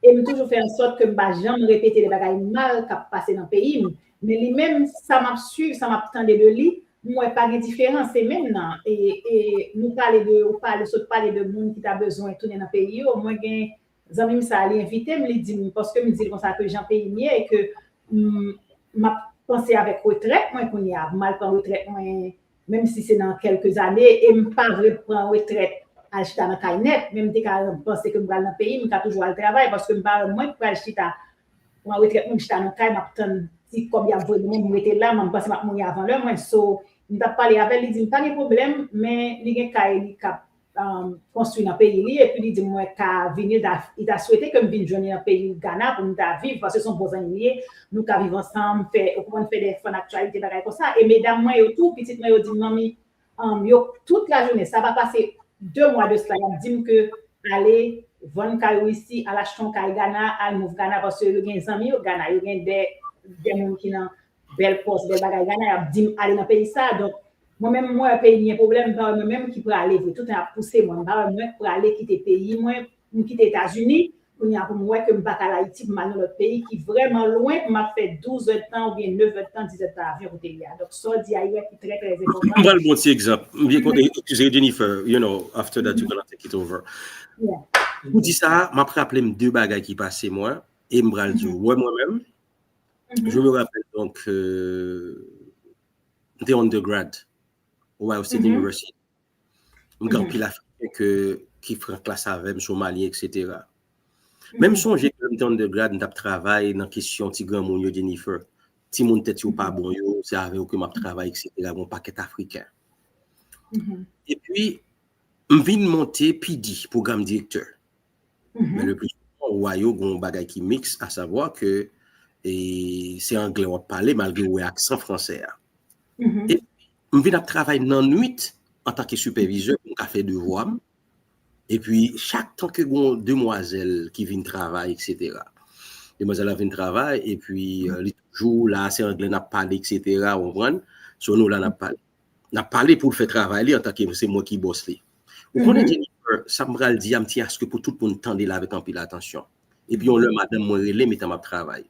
e m toujou fè ansòt ke m pa janm repete de bagay mal k ap pase nan peyi m. Men li menm, sa m ap swiv, sa m ap tande de li, m wè pa gen diferans, se menm nan. E, e nou pale de, ou pale, sot pale de moun ki ta bezwen tounen nan peyi yo. Mwen gen zanmi m sa, li envite m, li di m, paske m di l konsa ke jan peyi m ye, e ke m, m ap panse avèk retrèt mwen kounye a, m al pran retrèt mwen, menm si se nan kèlke zane, e m pa vle pran retrèt al chita nan kay nèt, men m te ka panse ke m pral nan peyi m, m ka toujou al travay, paske m pa wè mwen k pral chita pran retrèt mwen, m chita nan kay, m ap tann ti kòb y ap voye ban mwen, m rete la, m panse m ap mouri avan lè mwen. So, m t ap pale avè l, li di m pa gen pwoblèm, men li gen kay li k ap, um, konstwi nan peyi li, epi li di m mwen ka vini, li ta, li ta swete ke m vin jwenn li nan peyi Gana pou m ta viv, paske se yon bon zanmi m li ye, nou ka viv ansanm, fè, ou konprann, fè de fun aktyalite, bagay konsa. E medam mwen yo tou, pitit mwen yo di m, manmi, um, yo, tout lajounen, sa pa pase de mwa de sila, y ap di m ke ale vann kay ou isi, al achte yon kay Gana, al move Gana, paske yo gen zanmi yo Gana, yo gen de, de moun ki nan bèl pòs, bèl bagay Gana, y ap di m ale nan peyi sa. Donk, mwen menm, mwen wè peyi m gen pwoblèm, m pa wè mwen menm ki prale vre. Tout tan y ap pouse mwen, m pa wè mwen k prale kite peyi mwen, m kite Etazini, kounye a pou m wè ke m pa ka al Ayiti, pou m al nan lòt peyi ki vrèman lwen, pou m ap fè douz èdtan oubyen nèf èdtan, diz èdtan avyon pou te ye a. Donk, sa w di a yè ki trè, trè enpòtan. M pral bon ti egzanp. M byen kontan, eskize Jennifer, you know, after that, you gonna take it over. Yeah. Pou di sa, m ap raple m de bagay ki pase mwen, e m pral di w, wè mwen menm, je me rappelle, donc, euh, m te undergrad, Ohio State University. M gen anpil Afriken ke, ki pran klas avè m, Somalyen, et cetera. Men m sonje ke lè m te undergrad, m t ap travay nan kesyon ti granmoun yo, Jennifer. Timoun tèt yo pa bon yo, se avè yo ke m ap travay, et cetera. Gen yon pakèt Afriken. Epi, m vin monte P D, pwogram direktè. Men le pli souvan, Ohio gen yon bagay ki miks, asavwa ke, e, se anglè w ap pale, malgre w wè aksan fransè a. E m vin ap travay nan nwit antanke sipèvizè pou m ka fè devwa m. Epi, chak tan ke gen yon demwazèl ki vin travay, et cetera. Demwazèl la vin travay, epi, euh, li toujou la, se anglè n ap pale, et cetera, ou konprann? So, nou la, n ap pale. N ap pale pou l fè travay li antanke se mwen ki bòs li. Ou konnen, Jennifer, sa m pral di a, m tiyaske pou tout moun tande l avèk anpil atansyon. Epi, yon lè, madanm mwen rele m, etan m ap travay.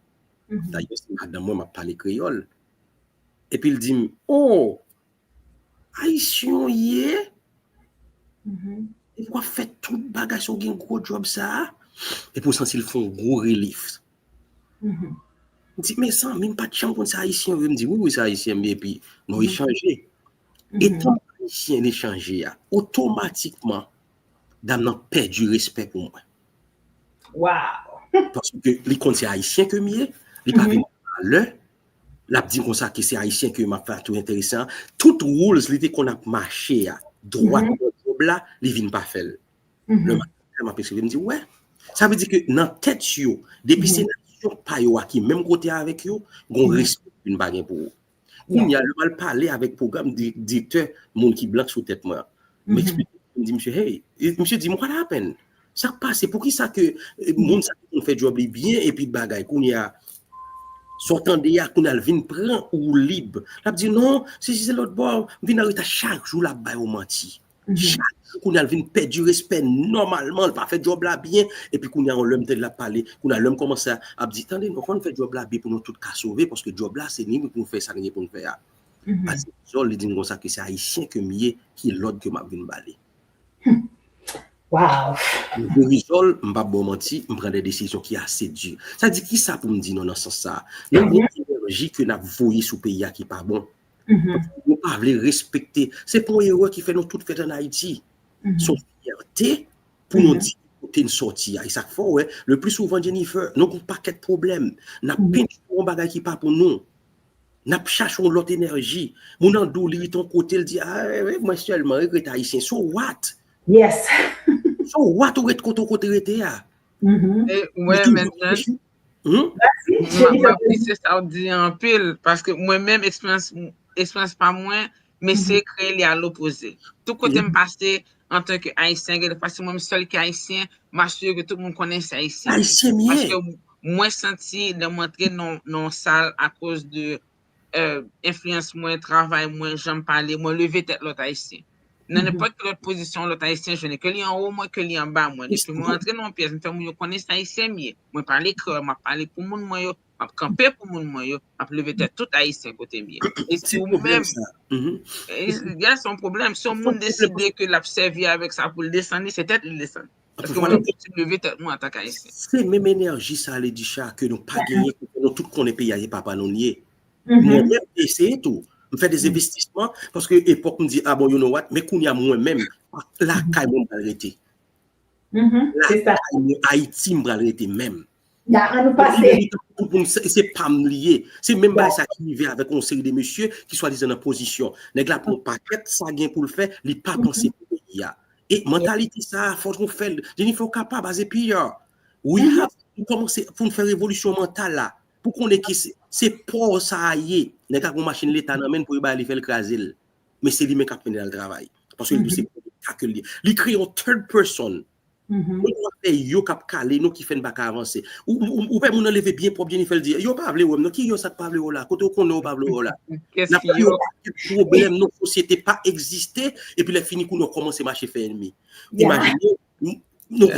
Dayè, se madanm mwen, m ap pale kreyòl. Epi, l di m, "Oh, Ayisyen w ye? Epi w ap fè tout bagay sa, w gen gwo djòb sa a?" Epi w santi l fè yon gwo relif. M di, "Mezanmi, m pa t janm konn se Ayisyen w ye." M di, "Wi, wi, se Ayisyen m ye." Epi nou echanje. Etan Ayisyen echanje a, otomatikman, dam nan pèdi respè pou mwen. Wow! Paske li konn se Ayisyen ke m ye, li pa vin valè, l ap di konsa ke se Ayisyen ke m ap fè tou enteresan. Tout rules li te konn ap mache a, dwat nan djòb la, li vin pa fè l. Lè m ap, lè m ap eksplike, m di, "Wè." Sa vle di ke nan tèt yo, depi se nasyon pa yo a ki menm kote avèk yo, gon respè vin pa gen pou ou. Kounye a, lè m al pale avèk pwogram di-, direktè, moun ki blan sou tèt mwen an, m eksplike, m di, "Misye, hey," e, misye di m, "What happened? Sa k pase? Poukisa ke, e, moun sa ki konn fè djòb li byen epi bagay, kounye a, sa w tande a, kounye a l vin pran ou lib?" L ap di, "Non, se, se lòt bò, m vin an reta." Chak jou l ap ba yo manti. Chak jou, kounye a l vin pèdi respè nòmalman, l pa fè djòb la byen. Epi kounye a, yon lè m tande l ap pale, kounye a, lè m kòmanse ap di, "Tande, nou konn fè djòb la byen pou nou tout ka sove, paske djòb la, se ni nou pou nou fè sa nou gen pou nou fè a." Pase dizon, li di m konsa ke se Ayisyen ke m ye, ki lòd ke m ap vin ba li. Wow! M vin rizòl, m p ap ba w manti, m pran de desizyon ki ase di. Sa di ki sa pou m di nou nan sans sa a? Nou gen yon enèji ke n ap voye sou peyi a ki pa bon. Nou pa vle respekte. Se pa yon erè ki fè nou tout fèt ann Ayiti. Se yon fyète pou nou di kote n sòti a. E sa k fè w wè, le pli souvan, Jennifer, nou gen yon pakèt pwoblèm. N ap penti pou yon bagay ki pa pou nou. N ap chache yon lòt enèji. Moun an dou, li rete yon kote, l di, "Ah, mwen sèlman, ret, ret Ayisyen." So what? Yes. So what ou ret kote w kote rete a? E, wè, men, men, Mwen apresye sa w di an anpil, paske mwen menm, eksperyans eksperyans pa mwen, m eseye kreye li a lopoze. Tout kote m pase, antanke Ayisyen, gen de fwa se mwen menm sèl ki Ayisyen, m asire ke tout moun konnen se Ayisyen. Ayisyen m ye. Paske mwen santi lè m antre nan yon sal akoz de enfliyans mwen, travay mwen, jan m pale, mwen leve tèt lòt Ayisyen. Nan nenpòt ki lòt pozisyon lòt Ayisyen jwenn, ke li anwo mwen, ke li anba mwen. Depi mwen antre nan yon pyès, m fè moun yo konnen se Ayisyen m ye. Mwen pale kreyòl, m ap pale pou moun mwen yo, m ap kanpe pou moun mwen yo, m ap leve tèt tout Ayisyen kote m ye. E si ou menm, yes, se yon pwoblèm. Si yon moun deside ke l ap sèvi avèk sa pou l desann li, se tèt li l desann. Paske mwen menm tou, m leve tèt mwen antanke Ayisyen. Se menm enèji sa, Lady Sha, ke nou pa genyen, ke nou tout konnen peyi a se pa pa nou l ye. Mwen menm, m eseye tou. M fè de envestisman, paske epòk m di, a bon, you know what, men kounye a mwen menm, lakay mwen m pral rete. Lakay mwen, Ayiti, m pral rete menm. Se pa m li ye. Se menm bagay sa ki rive avèk yon seri de mesye ki swadizan nan pozisyon. Nèg la pran yon pakèt, sa gen pou l fè, li pa panse pou peyi a. E mantalite sa, fòk nou fè l. Jennifer, ou kapab, as a P R. We have, nou kòmanse pou n fè revolisyon mantal la. Pou konnen ki se, se pa w sa a ye. Nèg la gen yon machin leta nan men l pou yo bay li fè l kraze l. Men se li menm k ap mennen l al travay. Paske li di se pou leta ke l ye. Li kreye yon third person. Mwen, nou afè yo k ap kale nou ki fè n pa ka avanse. Ou, ou, ou wè moun nan leve byen pwòp, Jennifer di, yo pa vle wè m non. Ki yo sa k pa vle wè w la? Kote w konnen yo pa vle wè w la? N ap di yo pa gen pwoblèm non, sosyete pa egziste, epi lè fini kounye a w kòmanse mache fè ènmi. Imajine, nou, nou,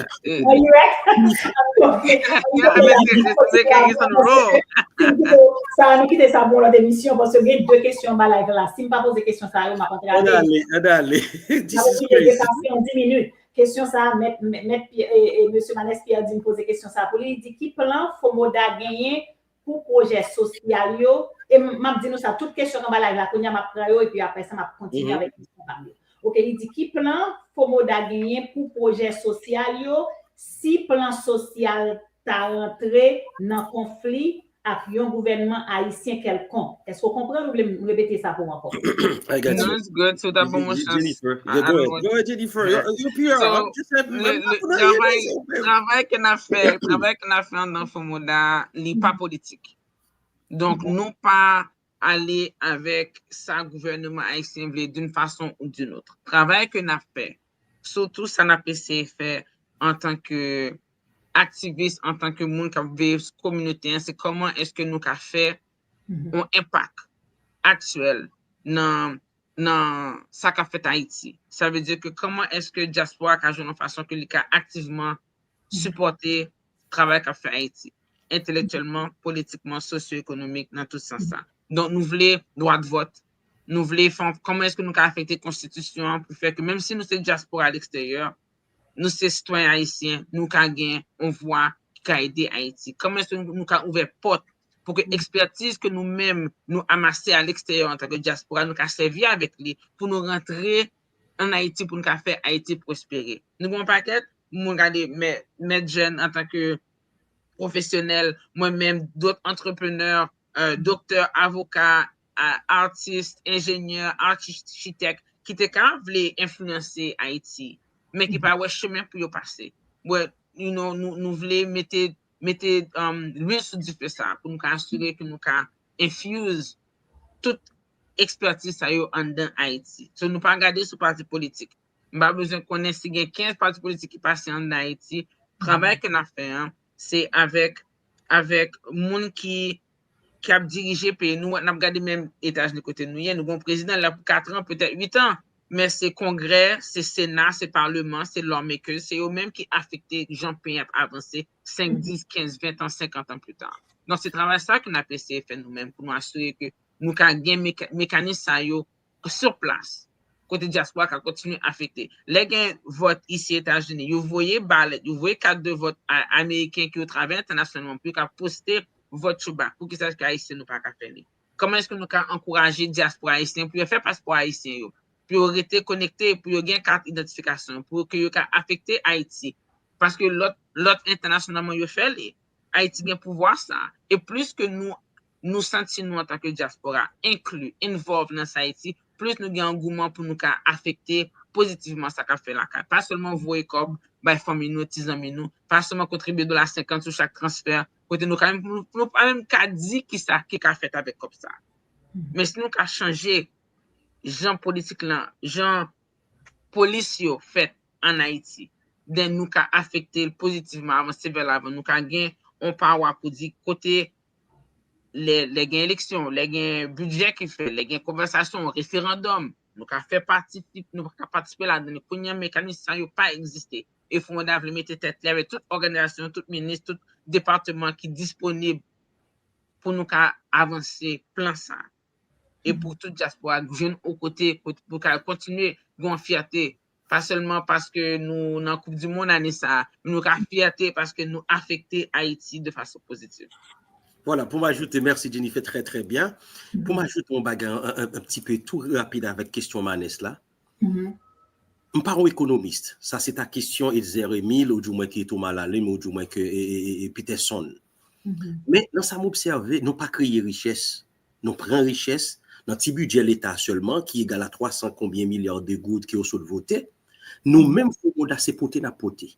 Sa, nou kite sa pou yon lòt emisyon, paske gen de kesyon anba live la. Si m pa poze kesyon sa yo, m ap antre avè yo. N ap oblije depase yon dis minit. Kesyon sa, mèt, mèt, mèt Pierre, e, e, mesye Manès Pierre di m poze kesyon sa pou li. Li di, ki plan Fomoda genyen pou pwojè sosyal yo? E m, m ap di nou sa, tout kesyon k anba live la, kounye a m ap pran yo, epi apre sa, m ap kontinye avèk kesyon pa m yo. Oke, li di, ki plan Fomoda genyen pou pwojè sosyal yo si plan sosyal ta rantre nan konfli ak yon gouvènman ayisyen kèlkonk? Èske w konprann ou vle m repete sa pou w ankò? I got you. No, it's good. Si w ta ban mwen chans. Jennifer, go ahead. Go ahead, Jennifer. You P R. So, le, le travay, travay ke n ap fè, travay ke n ap fè anndan Fomoda, li pa politik. Donk, nou pa ale avèk sa gouvènman ayisyen vle d'une façon ou d'une autre. Travay ke n ap fè, sitou sa n ap eseye fè antanke aktivis, antanke moun k ap veye kominote an, se kòman èske nou ka fè yon enpak aktyèl nan, nan sa k ap fèt Ayiti. Sa vle di ke kòman èske dyaspora ka jwenn yon fason ke li ka aktivman sipòte travay k ap fè Ayiti, entelektyèlman, politikman, sosyo-ekonomik, nan tout sans sa. Donk, nou vle dwa de vòt, nou vle fè, kòman èske nou ka afekte konstitisyon an pou fè ke menm si nou se dyaspora a leksteryè, nou se sitwayen ayisyen, nou ka gen yon vwa ki ka ede Ayiti. Kòman èske nou, nou ka ouvè pòt pou ke ekspètiz ke nou menm nou amase a leksteryè antanke dyaspora, nou ka sèvi avèk li pou nou rantre ann Ayiti, pou nou ka fè Ayiti pwospere. Nou gen yon pakèt moun, gade, mè, mèt jèn antanke pwofesyonèl, mwen menm, dòt antreprenè, doktè, avoka, atis, enjenyè, achitèk, ki te ka vle enfliyanse Ayiti, men ki pa wè chemen pou yo pase. But, you know, nou, nou vle mete, mete lwil sou dife sa pou nou ka asire ke nou ka infuse tout ekspètiz sa yo anndan Ayiti. So, nou pa gade sou pati politik. M pa bezwen konnen si gen kenz pati politik ki pase anndan Ayiti. Travay ke n ap fè an, se avèk, avèk moun ki, ki ap dirije peyi nou. N ap gade menm Etazini kote nou ye. Nou gen yon prezidan la pou kat an, petèt uit an. Men se Kongrè, se Sena, se Paleman, se lawmakers, se yo menm ki afekte jan peyi ap avanse senk, dis, kenz, ven an, senkant an pita. Donk, se travay sa ke n ap eseye fè nou menm pou nou asire ke nou ka gen mekanis sa yo sur place, kote dyaspora ka kontinye afekte. Lè gen vòt isi Etazini, yo voye balèt, yo voye kat de vòt ameriken ki yo travay entènasyonalman pou yo ka poste vòt yo ba. Poukisa èske Ayisyen nou pa ka fè li? Kòman èske nou ka ankouraje dyaspora ayisyen pou yo fè paspò ayisyen yo, pou yo rete konekte, pou yo gen kat idantifikasyon, pou ke yo ka afekte Ayiti? Paske lòt, lòt entènasyonalman yo fè li. Ayiti gen pouvwa sa. E plis ke nou, nou santi nou antanke dyaspora enkli, involve nan sa Ayiti, plis nou gen angouman pou nou ka afekte pozitivman sa k ap fè lakay. Pa sèlman voye kòb bay fanmi nou, ti zanmi nou, pa sèlman kontribye dola senkant sou chak transfè kote nou ka menm, nou, nou pa menm ka di kisa ki ka fèt avèk kòb sa. Men si nou ka chanje jan politik lan, jan polis yo fèt ann Ayiti, then nou ka afekte l pozitivman, avanse vè lavan, nou ka gen yon pawa pou di kote lè, lè gen eleksyon, lè gen bidjè ki fèt, lè gen konvèsasyon, referandòm, nou ka fè patisip-, nou ka patisipe ladan li. Kounye a, mekanis sa yo pa egziste. E Fwon Mondyal vle mete tèt li avèk tout òganizasyon, tout minis, tout depatman ki disponib pou nou ka avanse plan sa. E pou tout dyaspora jwenn yon kote, kote pou ka kontinye gen yon fyète. Pa sèlman paske nou nan Koup di Mond ane sa a, men nou ka fyète paske nou afekte Ayiti de fason pozitiv. Voilà, pou m ajoute, mèsi Jennifer, trè, trè byen. Pou m ajoute yon bagay, yon, yon, yon ti pe tou rapid avèk kesyon Manès la. M pa yon ekonomis. Sa se ta kesyon Etzer Emile, ou di mwen ke Thomas Lalime, ou di mwen ke e, e, e, e Peterson. Men nan sa m obsève, nou pa kreye richès. Nou pran richès nan ti bidjè Leta sèlman, ki egal a twa san konbyen milya de goud ke yo sot vote. Nou menm, Fwon Mondyal, se pote n ap pote.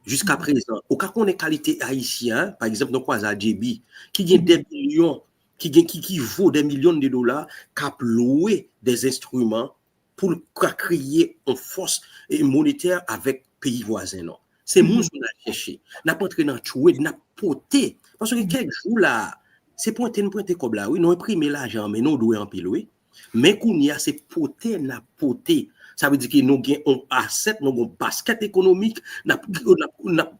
Jiska prezan, ou ka konnen kalite Ayisyen, pa egzanp, nan kwaze a J B, ki gen dè milyon, ki gen, ki, ki vo dè milyon de dola, k ap lwe dè enstriman pou l ka kreye yon fòs, e, monetè avèk peyi vwazen nou. Se moun sa n al chèche. N ap antre nan trade, n ap pote. Paske kèk jou la, se pwente n pwente kòb la, wi, nou enprime lajan, men nou dwe anpil, wi. Men kounye a, se pote n ap pote. Sa vle di ke nou gen yon asset, nou gen yon basket ekonomik, n ap, n ap, n ap,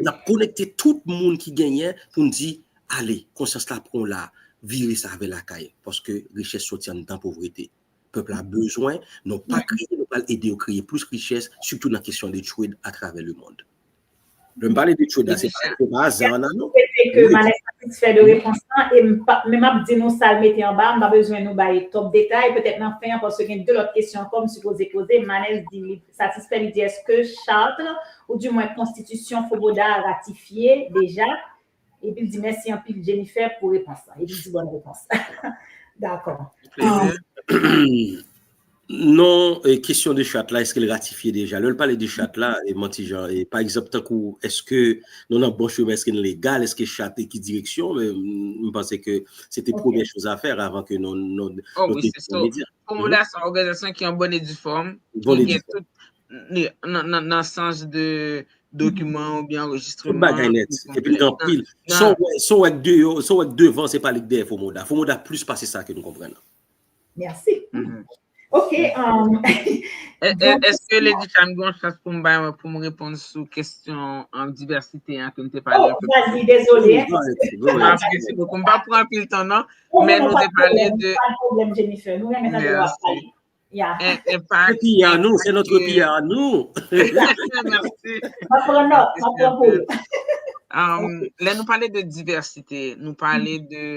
n ap konekte tout moun ki genyen pou n di, ale, konsyans la pran la, vire sa avè lakay, paske richès soti anndan povrete. Pèp la bezwen, nou pa kreye, nou pral ede yo kreye plis richès, sitou nan kesyon de trade atravè lemonn. Lè m pale de trade la, se pa, se pa aza, non, non. Swete ke Manès satisfè de repons lan, e m pa, men m ap di nou sa l mete anba, m pa bezwen nou bay twòp detay, petèt nan fen an, paske gen de lòt kesyon ankò m sipoze poze. Manès di li satisfè, li di, èske chart, ou di mwen konstitisyon Fomoda ratifye deja? Epi l di, mèsi anpil Jennifer pou repons lan. Epi l di, bòn repons. Dakò. Non, e, kesyon de chart la, èske l ratifye deja? Lè l pale de chart la, e, m an ti jan, e, pa egzanp, tankou, èske nou nan bon chemen, èske n legal, èske chart e ki direksyon? Men, m, m panse ke se te premye choz a fè avan ke nou, nou, Oh, nou wi, te se sa. Medya. Fomoda se yon òganizasyon ki an bòn e di fòm, ki gen tout nan, nan, nan sans de dokiman oubyen anrejistreman. Tout bagay nèt. Epi l gen anpil. Sa w wè, sa w wè k deyò, sa w wè k devan, se pa li k dèyè Fomoda. Fomoda plis pase sa ke nou konprann. Mèsi. Ok. Um, Èske Lady Cham gen yon chans pou m bay mwen pou m reponn sou kesyon um, divèsite an ke m te pale? Oh, vas-y, désolé. M apresye bokou. M pa pran anpil tan, non. Men nou te pale de. Pa de pwoblèm, Jennifer. Nou renmen tande w ap pale. Enpak. Peyi a nou, se notre peyi a nou. Mèsi. M ap pran nòt, m ap pran pou. Lè nou pale de divèsite, nou pale de,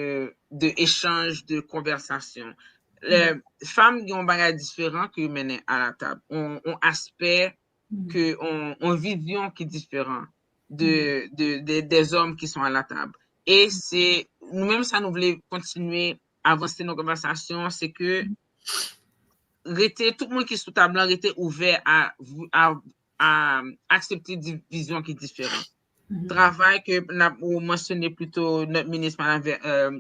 de echanj, de konvèsasyon. Fanm gen yon bagay diferan ke yo mennen a la tab. On, on aspè, ke on, on vizyon ki diferan de, de, de, des hommes qui sont à la table. E se nou menm sa nou vle kontinye avanse nan konvèsasyon, se ke rete, tout moun ki sou tab lan rete ouvè a, a, a aksepte vizyon ki diferan. Travay ke n ap, ou mansyone plito nòt minis, Madan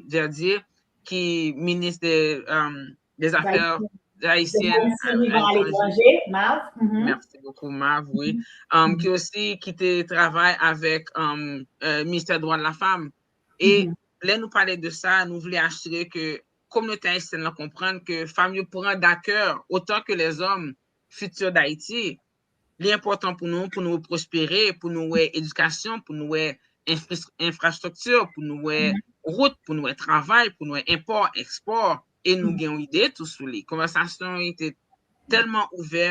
Verdier, ki minis de, um, des Affaires Haïtiennes à l'étranger. Mav. Mèsi bokou, Mav, wi. Um, ki osi ki te travay avèk um, uh, Ministè Dwa de la Fanm. E lè nou pale de sa, nou vle asire ke kominote ayisyèn lan konprann ke fanm yo pran dakè otan ke lèzòm fitir Dayiti. Li enpòtan pou nou, pou nou pwospere, pou nou wè edikasyon, pou nou wè enfrastrikti, pou nou wè wout, pou nou wè travay, pou nou wè enpò, ekspò. E nou gen yon ide tou sou li. Konvèsasyon yo te tèlman ouvè,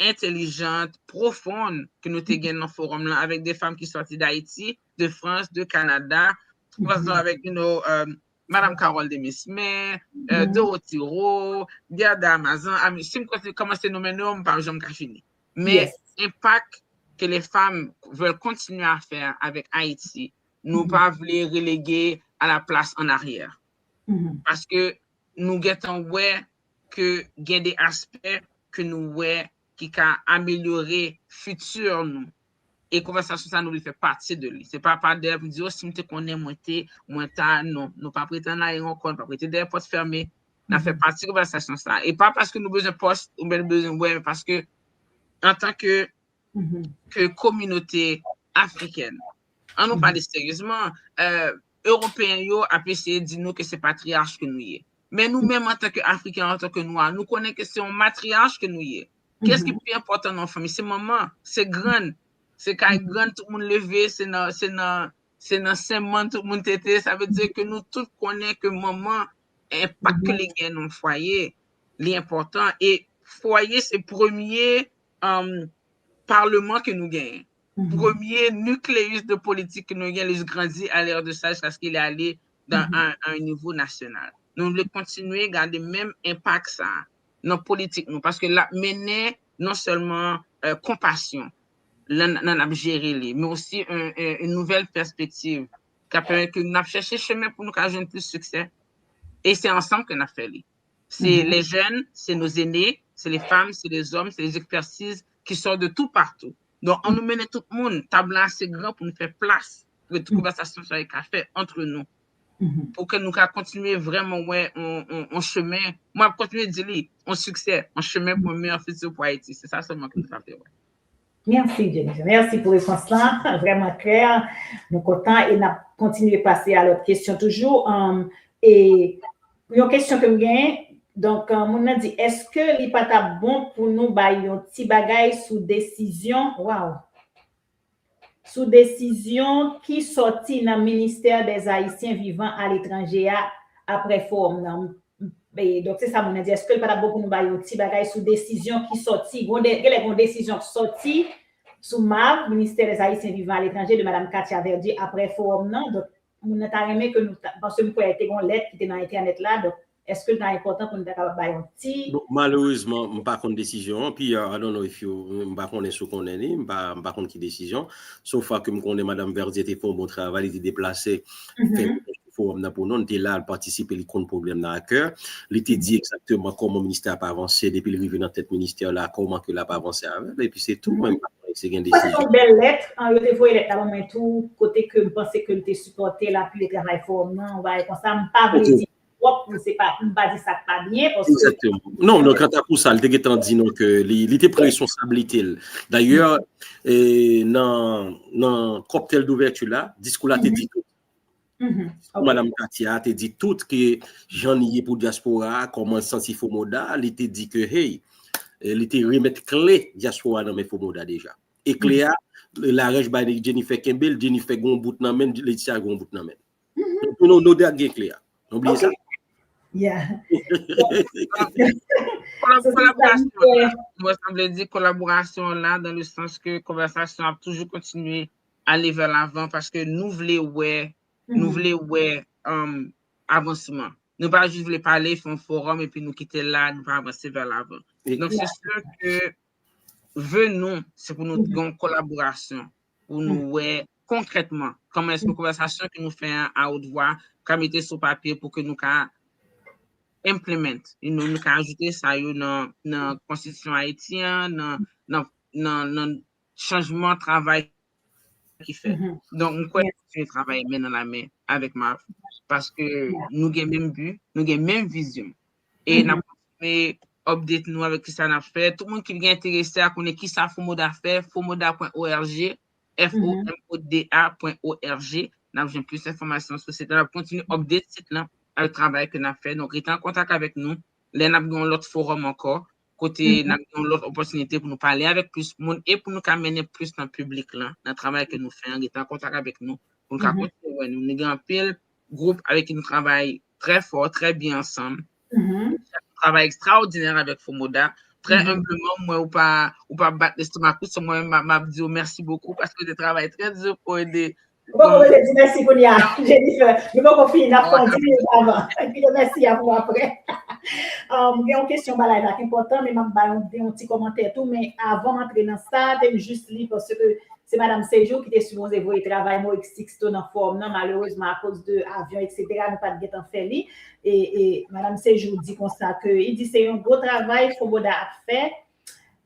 entèlijant, pwofon ke nou te gen nan forum lan avèk de fanm ki sòti Dayiti, de Frans, de Kanada, pa egzanp avèk, you know, um, Madan Carole Demesmin, uh, Dorothy Rowe, Gerda Amazan, si m kòmanse nonmen non yo, m pa janm ka fini. Men enpak ke les femmes veulent continuer à faire avec Haïti, nou pa vle relege à la place en arrière. Paske nou gentan wè ke gen de aspè ke nou wè ki ka amelyore fiti nou. E konvèsasyon sa nou vle fè pati de li. Se pa pa dèyè pou di, o, si m te konnen, mwen te, mwen ta, non. Nou pa ap rete an aryè ankò, nou pa ap rete dèyè pòt fèmen. N ap fè pati konvèsasyon sa. E pa paske nou bezwen pòs oubyen nou bezwen wè, men paske antan ke, ke kominote afrikèn, an nou pale seryezman, euh, Ewopeyen yo ap eseye di nou ke se patriyach ke nou ye. Men nou menm antan ke Afriken, antan ke nwa, nou konnen ke se yon matriyach ke nou ye. Kiyès ki pi enpòtan nan yon fanmi? Se manman, se grann, se kay grann tout moun leve, se nan, se nan, se nan sen mann tout moun tete. Sa vle di ke nou tout konnen ke manman, enpak ke li gen nan fwaye, li enpòtan. E fwaye se premye, um, paleman ke nou genyen. Premye nucleus de politik ke nou genyen, li grandi à l'ère de ça jusqu'à ce qu'il est allé dans un, un niveau national. Nou vle kontinye gade menm enpak sa nan politik nou, paske l ap mennen non sèlman, euh, konpasyon nan, nan n ap jere li, men osi yon, yon, yon nouvèl pèspektiv k ap pèmèt ke n ap chèche chemen pou nou ka jwenn plis siksè. E se ansanm ke n ap fè li. C'est les jeunes, c'est nos aînés, c'est les femmes, c'est les hommes, c'est les expertises qui sortent de tout partout. Donk, an nou mennen tout moun, tab la ase gran pou nou fè plas pou ke tout konvèsasyon sa yo ka fè antre nou. Pou ke nou ka kontinye vrèman wè yon, yon, yon chemen. Mwen ap kontinye di li, yon siksè, yon chemen pou yon meyè fiti pou Ayiti. Se sa sèlman ke nou ta vle wè. Mèsi, Jennifer. Mèsi pou repons la. Vrèman klè. Nou kontan e n ap kontinye pase a lòt kesyon toujou. Um, e yon kesyon ke m genyen, donk, uh, moun nan di, èske li pa t ap bon pou nou bay yon ti bagay sou desizyon, waw, sou desizyon ki sòti nan Ministère des Haïtiens vivant à l'étranger a aprè fowòm nan? E, donk, se sa moun nan di. Èske l pa t ap bon pou nou bay yon ti bagay sou desizyon ki sòti? Gon de, genlè gon desizyon k sòti sou MAV, Ministère des Haïtiens vivant à l'étranger, de Madame Katia Verdier, aprè fowòm nan. Donk, moun nan ta renmen ke nou ta, paske m kwè te gon lèt ki te nan entènèt la. Donk, èske l ta enpòtan pou nou ta kapab bay yon ti... Bon, malerezman, m pa konn desizyon an. Pierre, I don't know if you, m pa konnen si w konnen li, m pa, m pa konn ki desizyon. So far ke m konnen, Madame Verdier te fè yon bon travay, li te deplase, fè fowòm nan pou nou, li te la, li patisipe, li konn pwoblèm nan a kè. Li te di egzakteman kòman ministè a ap avanse depi li rive nan tèt ministè la, kòman ke l ap avanse avè l, epi se tou, mwen, m pa panse gen desizyon. Se yon bèl lèt, an, yo te voye lèt la ban mwen tou, kote ke m panse ke l te sipòte l, apiye travay fowòm nan, yon bagay konsa, m pa vle di twòp, m se pa, m pa di sa k pa byen, paske... Egzakteman. Non, non, kanta pou sa, li te gentan di nou ke li, li te pran responsablite l. Dayè, e, nan, nan kòktèl douvèti la, diskou la te di tout. Diskou Madam Katia te di tout ke jan li ye pou dyaspora a, kòman l santi Fomoda, li te di ke, hey, e, li te remèt kle dyaspora nan men Fomoda deja. E kle a, Larèch bay Jennifer kenbe l, Jennifer gon bout nan men l, Letitia gon bout nan men l. Nou, nou, nou de ak gen kle a. Nou bliye sa. Yeah. Kolaborasyon la, mwen sanble di kolaborasyon la, dans le sens que konvèsasyon ap toujou kontinye ale vè lavan, paske nou vle wè, nou vle wè, um, avansman. Nou pa jis vle pale, fè yon fowòm, epi nou kite l la, nou pa avanse vè lavan. Donk, se si ke ve nou, se pou nou gen yon kolaborasyon, pou nou wè konkrètman kòman èske konvèsasyon ke nou fè an a wot vwa ka mete sou papye pou ke nou ka implement, you know, nou ka ajoute sa yo nan, nan konstitisyon Ayiti an, nan, nan, nan, nan chanjman travay ki fèt. Donk, m kwè nou kontinye travay men nan la men avèk MAV, paske nou gen menm bi, nou gen menm vizyon. E n ap kontinye update nou avèk kisa n ap fè. Tout moun ki gen enterese a konnen kisa Fomoda fè, fomoda pwen org, F O M O D A pwen org. N ap jwenn plis enfòmasyon sou sit la. N ap kontinye update sit lan avèk travay ke n ap fè. Donk, rete an kontak avèk nou. Lè n ap gen yon lòt fowòm ankò, kote n ap gen yon lòt opòtinite pou nou pale avèk plis moun e pou nou ka mennen plis nan piblik lan, nan travay ke nou fè an, rete an kontak avèk nou, pou nou ka kontinye wè nou. Nou gen anpil gwoup avèk ki nou travay trè fò, trè byen ansanm. Travay ekstraòdinè avèk Fomoda. Trè enbleman, mwen, ou pa, ou pa bat lestomak ou, se mwen menm, m ap di w mèsi bokou paske w te travay trè di pou ede. Ou poko bezwen di mèsi kounye a, Jennifer. Nou poko fini, n ap fè yon dis minit avan. Epi yo mèsi a pou aprè. Um, gen yon kesyon ba live la ki enpòtan, men m ap ba yon, yon ti kòmantè tou. Men avan m antre nan sa, te m jis li paske se Madam Sejour ki te sipoze voye travay Moïse Sixto nan fowòm nan. Malerezman, akoz de avyon, et cetera, nou pa t gentan fè li. E, e Madam Sejour di konsa ke, li di se yon gwo travay Fomoda ap fè.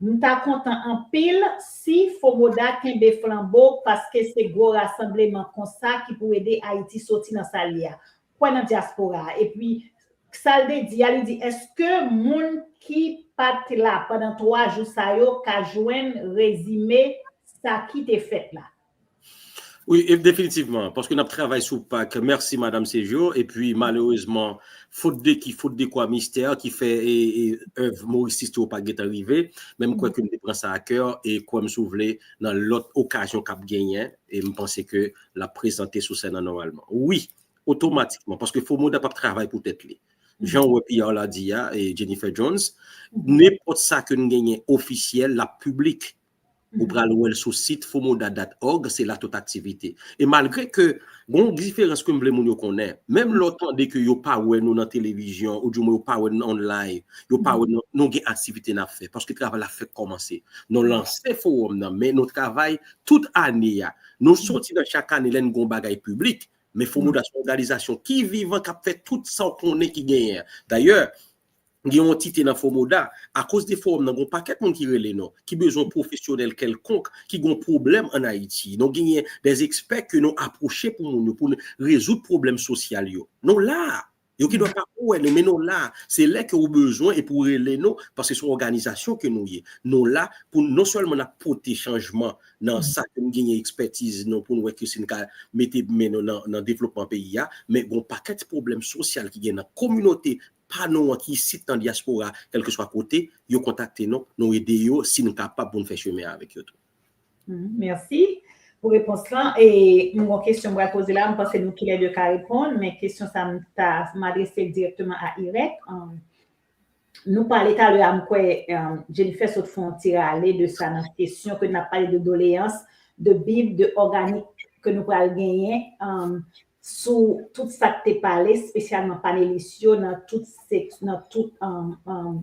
M ta kontan anpil si Fomoda kenbe flanbo paske se gwo rasanbleman konsa ki pou ede Ayiti soti nan sa l ye a. Kwè nan dyaspora a. Epi, sa l te di a, li di, èske moun ki pa t la pandan twa jou sa yo ka jwenn rezime sa ki te fèt la? Wi, e definitivman, paske n ap travay sou pak. Mèsi, Madam Sejo. Epi, malerezman, fot de ki, fot de kwa mistè ki fè e, e, èv Maurice Sisto pa gentan rive. Men m kwè ke m te pran sa a kè e kwè m si w vle nan lòt okazyon k ap genyen. E m panse ke l ap prezante sou sèn nan nòmalman. Wi, otomatikman, paske Fomoda p ap travay pou tèt li. Jan w wè P R la di a, e Jennifer Jones, nenpòt sa ke n genyen ofisyèl, l ap piblik. Ou pral wè l sou sit fomoda dot org, se la tout aktivite. E malgre ke gon diferans ke m vle moun yo konnen, menm lè w tande ke yo pa wè nou nan televizyon, oudimwen yo pa wè n online, yo pa wè nou, nou gen aktivite n ap fè, paske travay la fèk kòmanse. Nou lanse fowòm nan, men nou travay tout ane a. Nou soti nan chak ane lè n gon bagay piblik, men Fomoda se yon òganizasyon ki vivan, k ap fè tout sa w konnen ki genyen. Dayè, gen yon antite nan Fomoda, akoz de fowòm nan, gon pakèt moun ki rele nou, ki bezwen pwofesyonèl kèlkonk, ki gon pwoblèm ann Ayiti. Nou genyen dè ekspè ke nou apwoche pou moun yo, pou nou rezoud pwoblèm sosyal yo. Nou la! Yo ki dwa pa wè nou, men nou la. Se lè ke ou bezwen epi w rele nou, paske se yon òganizasyon ke nou ye. Nou la pou non sèlman n ap pote chanjman nan sa ke n genyen ekspètiz nou pou n wè ke si n ka mete men nou nan, nan devlopman peyi a, men gon pakèt pwoblèm sosyal ki gen nan kominote pa nou an ki isit nan dyaspora, kèlkeswa kote, yo kontakte nou, nou ede yo, si n kapab pou n fè chemen avèk yo tou. Mèsi pou repons lan. E m gon kesyon m pral poze la, m panse nou kilè de ka reponn, men kesyon sa m ta m adrese l dirèkteman a Irèk. Nou pale talè a, m kwè Jennifer sot fè yon ti rale de sa nan kesyon ke n ap pale de doleyans, de bib, de òganik ke nou pral genyen sou tout sa k te pale, espesyalman panelis yo nan tout, nan tout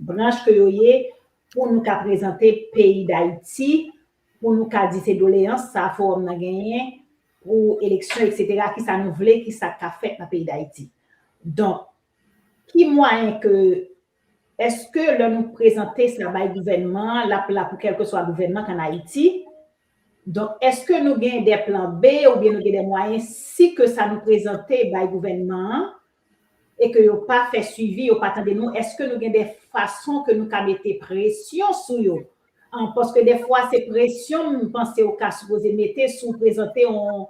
branch ke yo ye, pou nou ka prezante peyi Dayiti, pou nou ka di se doleyans sa fowòm nan genyen pou eleksyon, etsetera, kisa nou vle, kisa k ka fèt nan peyi Dayiti. Donk, ki mwayen ke, èske lè nou prezante sa bay gouvènman an, l ap la pou kèlkeswa gouvènman k ann Ayiti? Donk, èske nou gen de plan B oubyen nou gen de mwayen si ke sa nou prezante bay gouvènman an, e ke yo pa fè swivi, yo pa tande nou, èske nou gen de fason ke nou ka mete presyon sou yo? Paske dèfwa se presyon m panse ou ka sipoze mete si w prezante yon,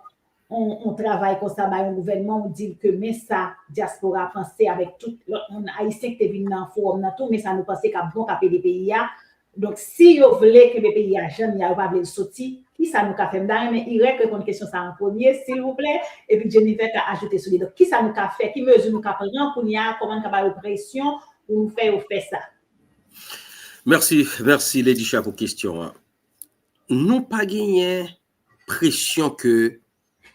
yon, yon travay konsa bay yon gouvènman, ou di l ke men sa dyaspora panse avèk tout lòt moun ayisyen ki te vin nan fowòm nan tou, men sa nou panse k ap bon, k ap ede peyi a. Donk, si yo vle kenbe peyi a jan l ye a, yo pa vle l soti, kisa nou ka fè? M ta renmen Irèk reponn kesyon sa a an premye, silvouplè, epi Jennifer ka ajoute sou li. Donk, kisa nou ka fè? Ki mezi nou ka pran kounye a? Kòman n ka ba yo presyon pou nou fè yo fè sa? Mèsi, mèsi, Lady Sha, pou kesyon an. Nou pa genyen presyon ke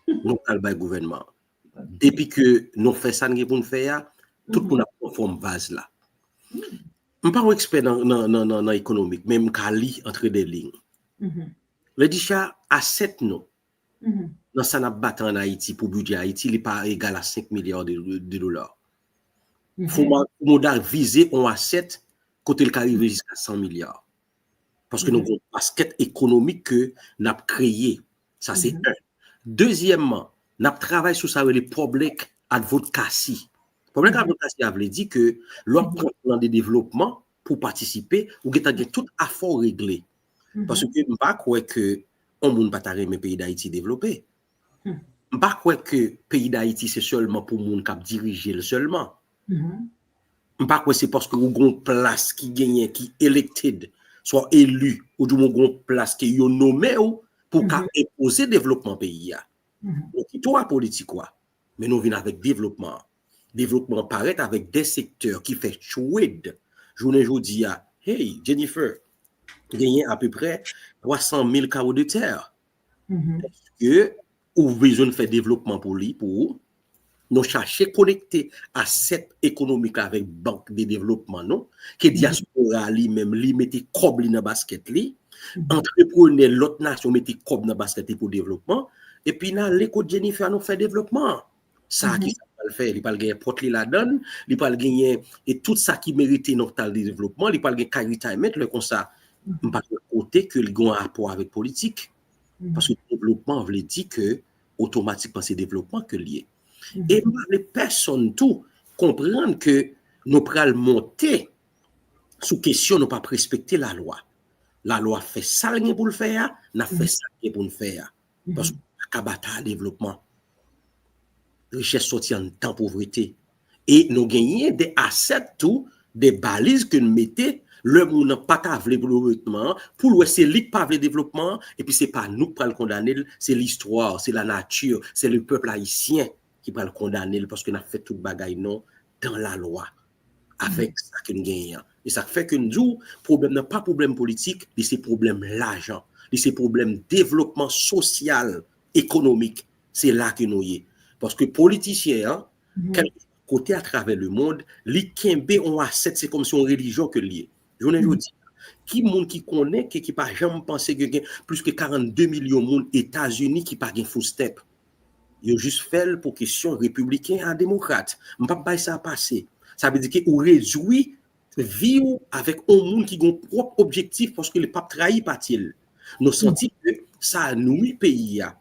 nou pral bay gouvènman an. Depi ke nou fè sa n gen pou n fè a, tout moun ap pran fòm baz la. M pa yon ekspè nan, nan, nan, nan, nan ekonomik, men m ka li antre de liy. Lady Sha, asèt nou nan sa n ap bati ann Ayiti pou bidjè Ayiti, li pa egal a senk milya de, de dola. Fomoda vize yon asèt kote l ka rive jiska san milya. Paske nou gen yon baskèt ekonomik ke n ap kreye. Sa se en. Dezyèmman, n ap travay sou sa yo rele public advocacy. Public advocacy a vle di ke lè w ap pran plan de devlopman pou w patisipe, ou gentan gen tout afè w regle. Paske m pa kwè ke yon moun pa ta renmen peyi Dayiti devlope. M pa kwè ke peyi Dayiti se sèlman pou moun k ap dirije l sèlman. M pa kwè se paske ou gen yon plas ki genyen, ki elected, swa eli, ou di w gen yon plas ke yo nonmen w pou w ka enpoze devlopman peyi a. Nou kite w a politik ou a, men nou vin avèk devlopman an. Devlopman an parèt avèk de sektè ki fè trade. Jounen jodi a, hey, Jennifer, genyen apeprè twa san mil kawo de tè. Èske ou bezwen fè devlopman pou li, pou ou? Nou chache konekte asèt ekonomik la avèk bank de devlopman nou, ke dyaspora li menm, li mete kòb li nan baskèt li, antreprenè lòt nasyon mete kòb nan baskèt li pou devlopman, epi n ale kot Jennifer, nou fè devlopman an. Sa a, kisa l pral fè? Li pral gen pòt li ladan l, li pral genyen e tout sa ki merite nan tal de devlopman, li pral gen kay retirement, lè konsa, M pa wè kote ke li gen yon rapò avèk politik. Paske devlopman vle di ke otomatikman se devlopman ke l ye. E m pa vle pèsonn tou konprann ke nou pral monte sou kesyon nou p ap respekte lalwa. Lalwa fè sa l gen pou l fè a, n ap fè sa l gen pou n fè a. Paske nou pa ka batay devlopman. Richès sòti anndan povrete. E nou genyen de asèt tou, de baliz ke n mete, lè moun nan pa ka vle devlopman an, pou l wè se li k pa vle devlopman an, epi se pa nou k pral kondane l, se listwa, se lanati, se le pèp ayisyen ki pral kondane l, paske n ap fè tout bagay non dan lalwa avèk sa ke n genyen an. E sa k fè ke n di w, pwoblèm nan pa pwoblèm politik, li se pwoblèm lajan, li se pwoblèm devlopman sosyal, ekonomik. Se la ke nou ye. Paske politisyen an, kèlkeswa kote atravè lemond, li kenbe yon asèt, se kòmsi yon relijyon ke l ye. Jounen jodi a, ki moun ki konnen, ki, ki pa janm panse ke gen plis ke karannde milyon moun Etazini ki pa gen food stamp? Yo jis fè l pou kesyon repibliken a demokrat. M p ap bay sa pase. Sa vle di ke ou redui vi w avèk yon moun ki gen yon pwòp objektif paske li p ap trayi pati l. Nou santi ke sa nwi peyi a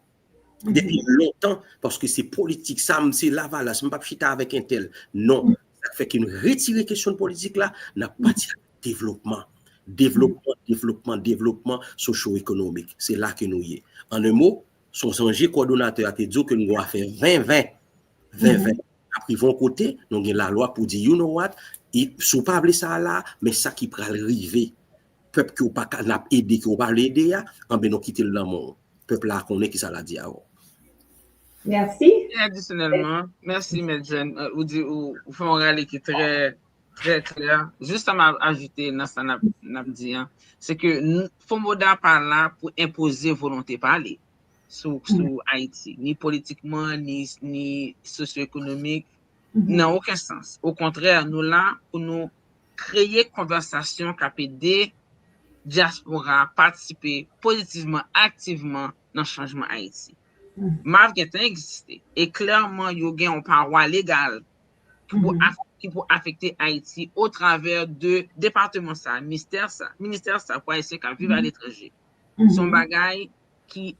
depi lontan paske se politik, sa m se Lavalas, m p ap chita avèk entèl. Non, sa k fè ke nou retire kesyon politik la, n ap pati ak devlopman. Devlopman, devlopman, devlopman sosyo-ekonomik. Se la ke nou ye. An en mo, sonje kowòdonatè a te di w ke nou gen afè ven ven. Ven ven. N ap rive yon kote, nou gen lalwa pou di, you know what, e, si w pa vle sa a la, men sa ki pral rive. Pèp ke w pa ka, n ap ede, ke w pa vle ede a, anben nou kite l nan men w. Pèp la konnen ki sa l a di a w. Mèsi. E adisyonèlman, mèsi, Mèt Jèn. Ou di, ou, ou fè yon rale ki trè, trè klè. Jis sa m a ajoute nan sa n ap, n ap di an, se ke n, Fomoda pa la pou enpoze volonte pa li sou, sou Ayiti, ni politikman, ni, ni sosyo-ekonomik, nan okenn sans. Okontrè, nou la pou nou kreye konvèsasyon k ap ede dyaspora a patisipe pozitivman, aktivman nan chanjman Ayiti. MAV gentan egziste, e klèman yo gen yon pawa legal ki pou, ki pou afekte Ayiti otravè de depatman sa, ministè sa, ministè sa pou Ayisyen k ap viv aletranje. Se yon bagay ki,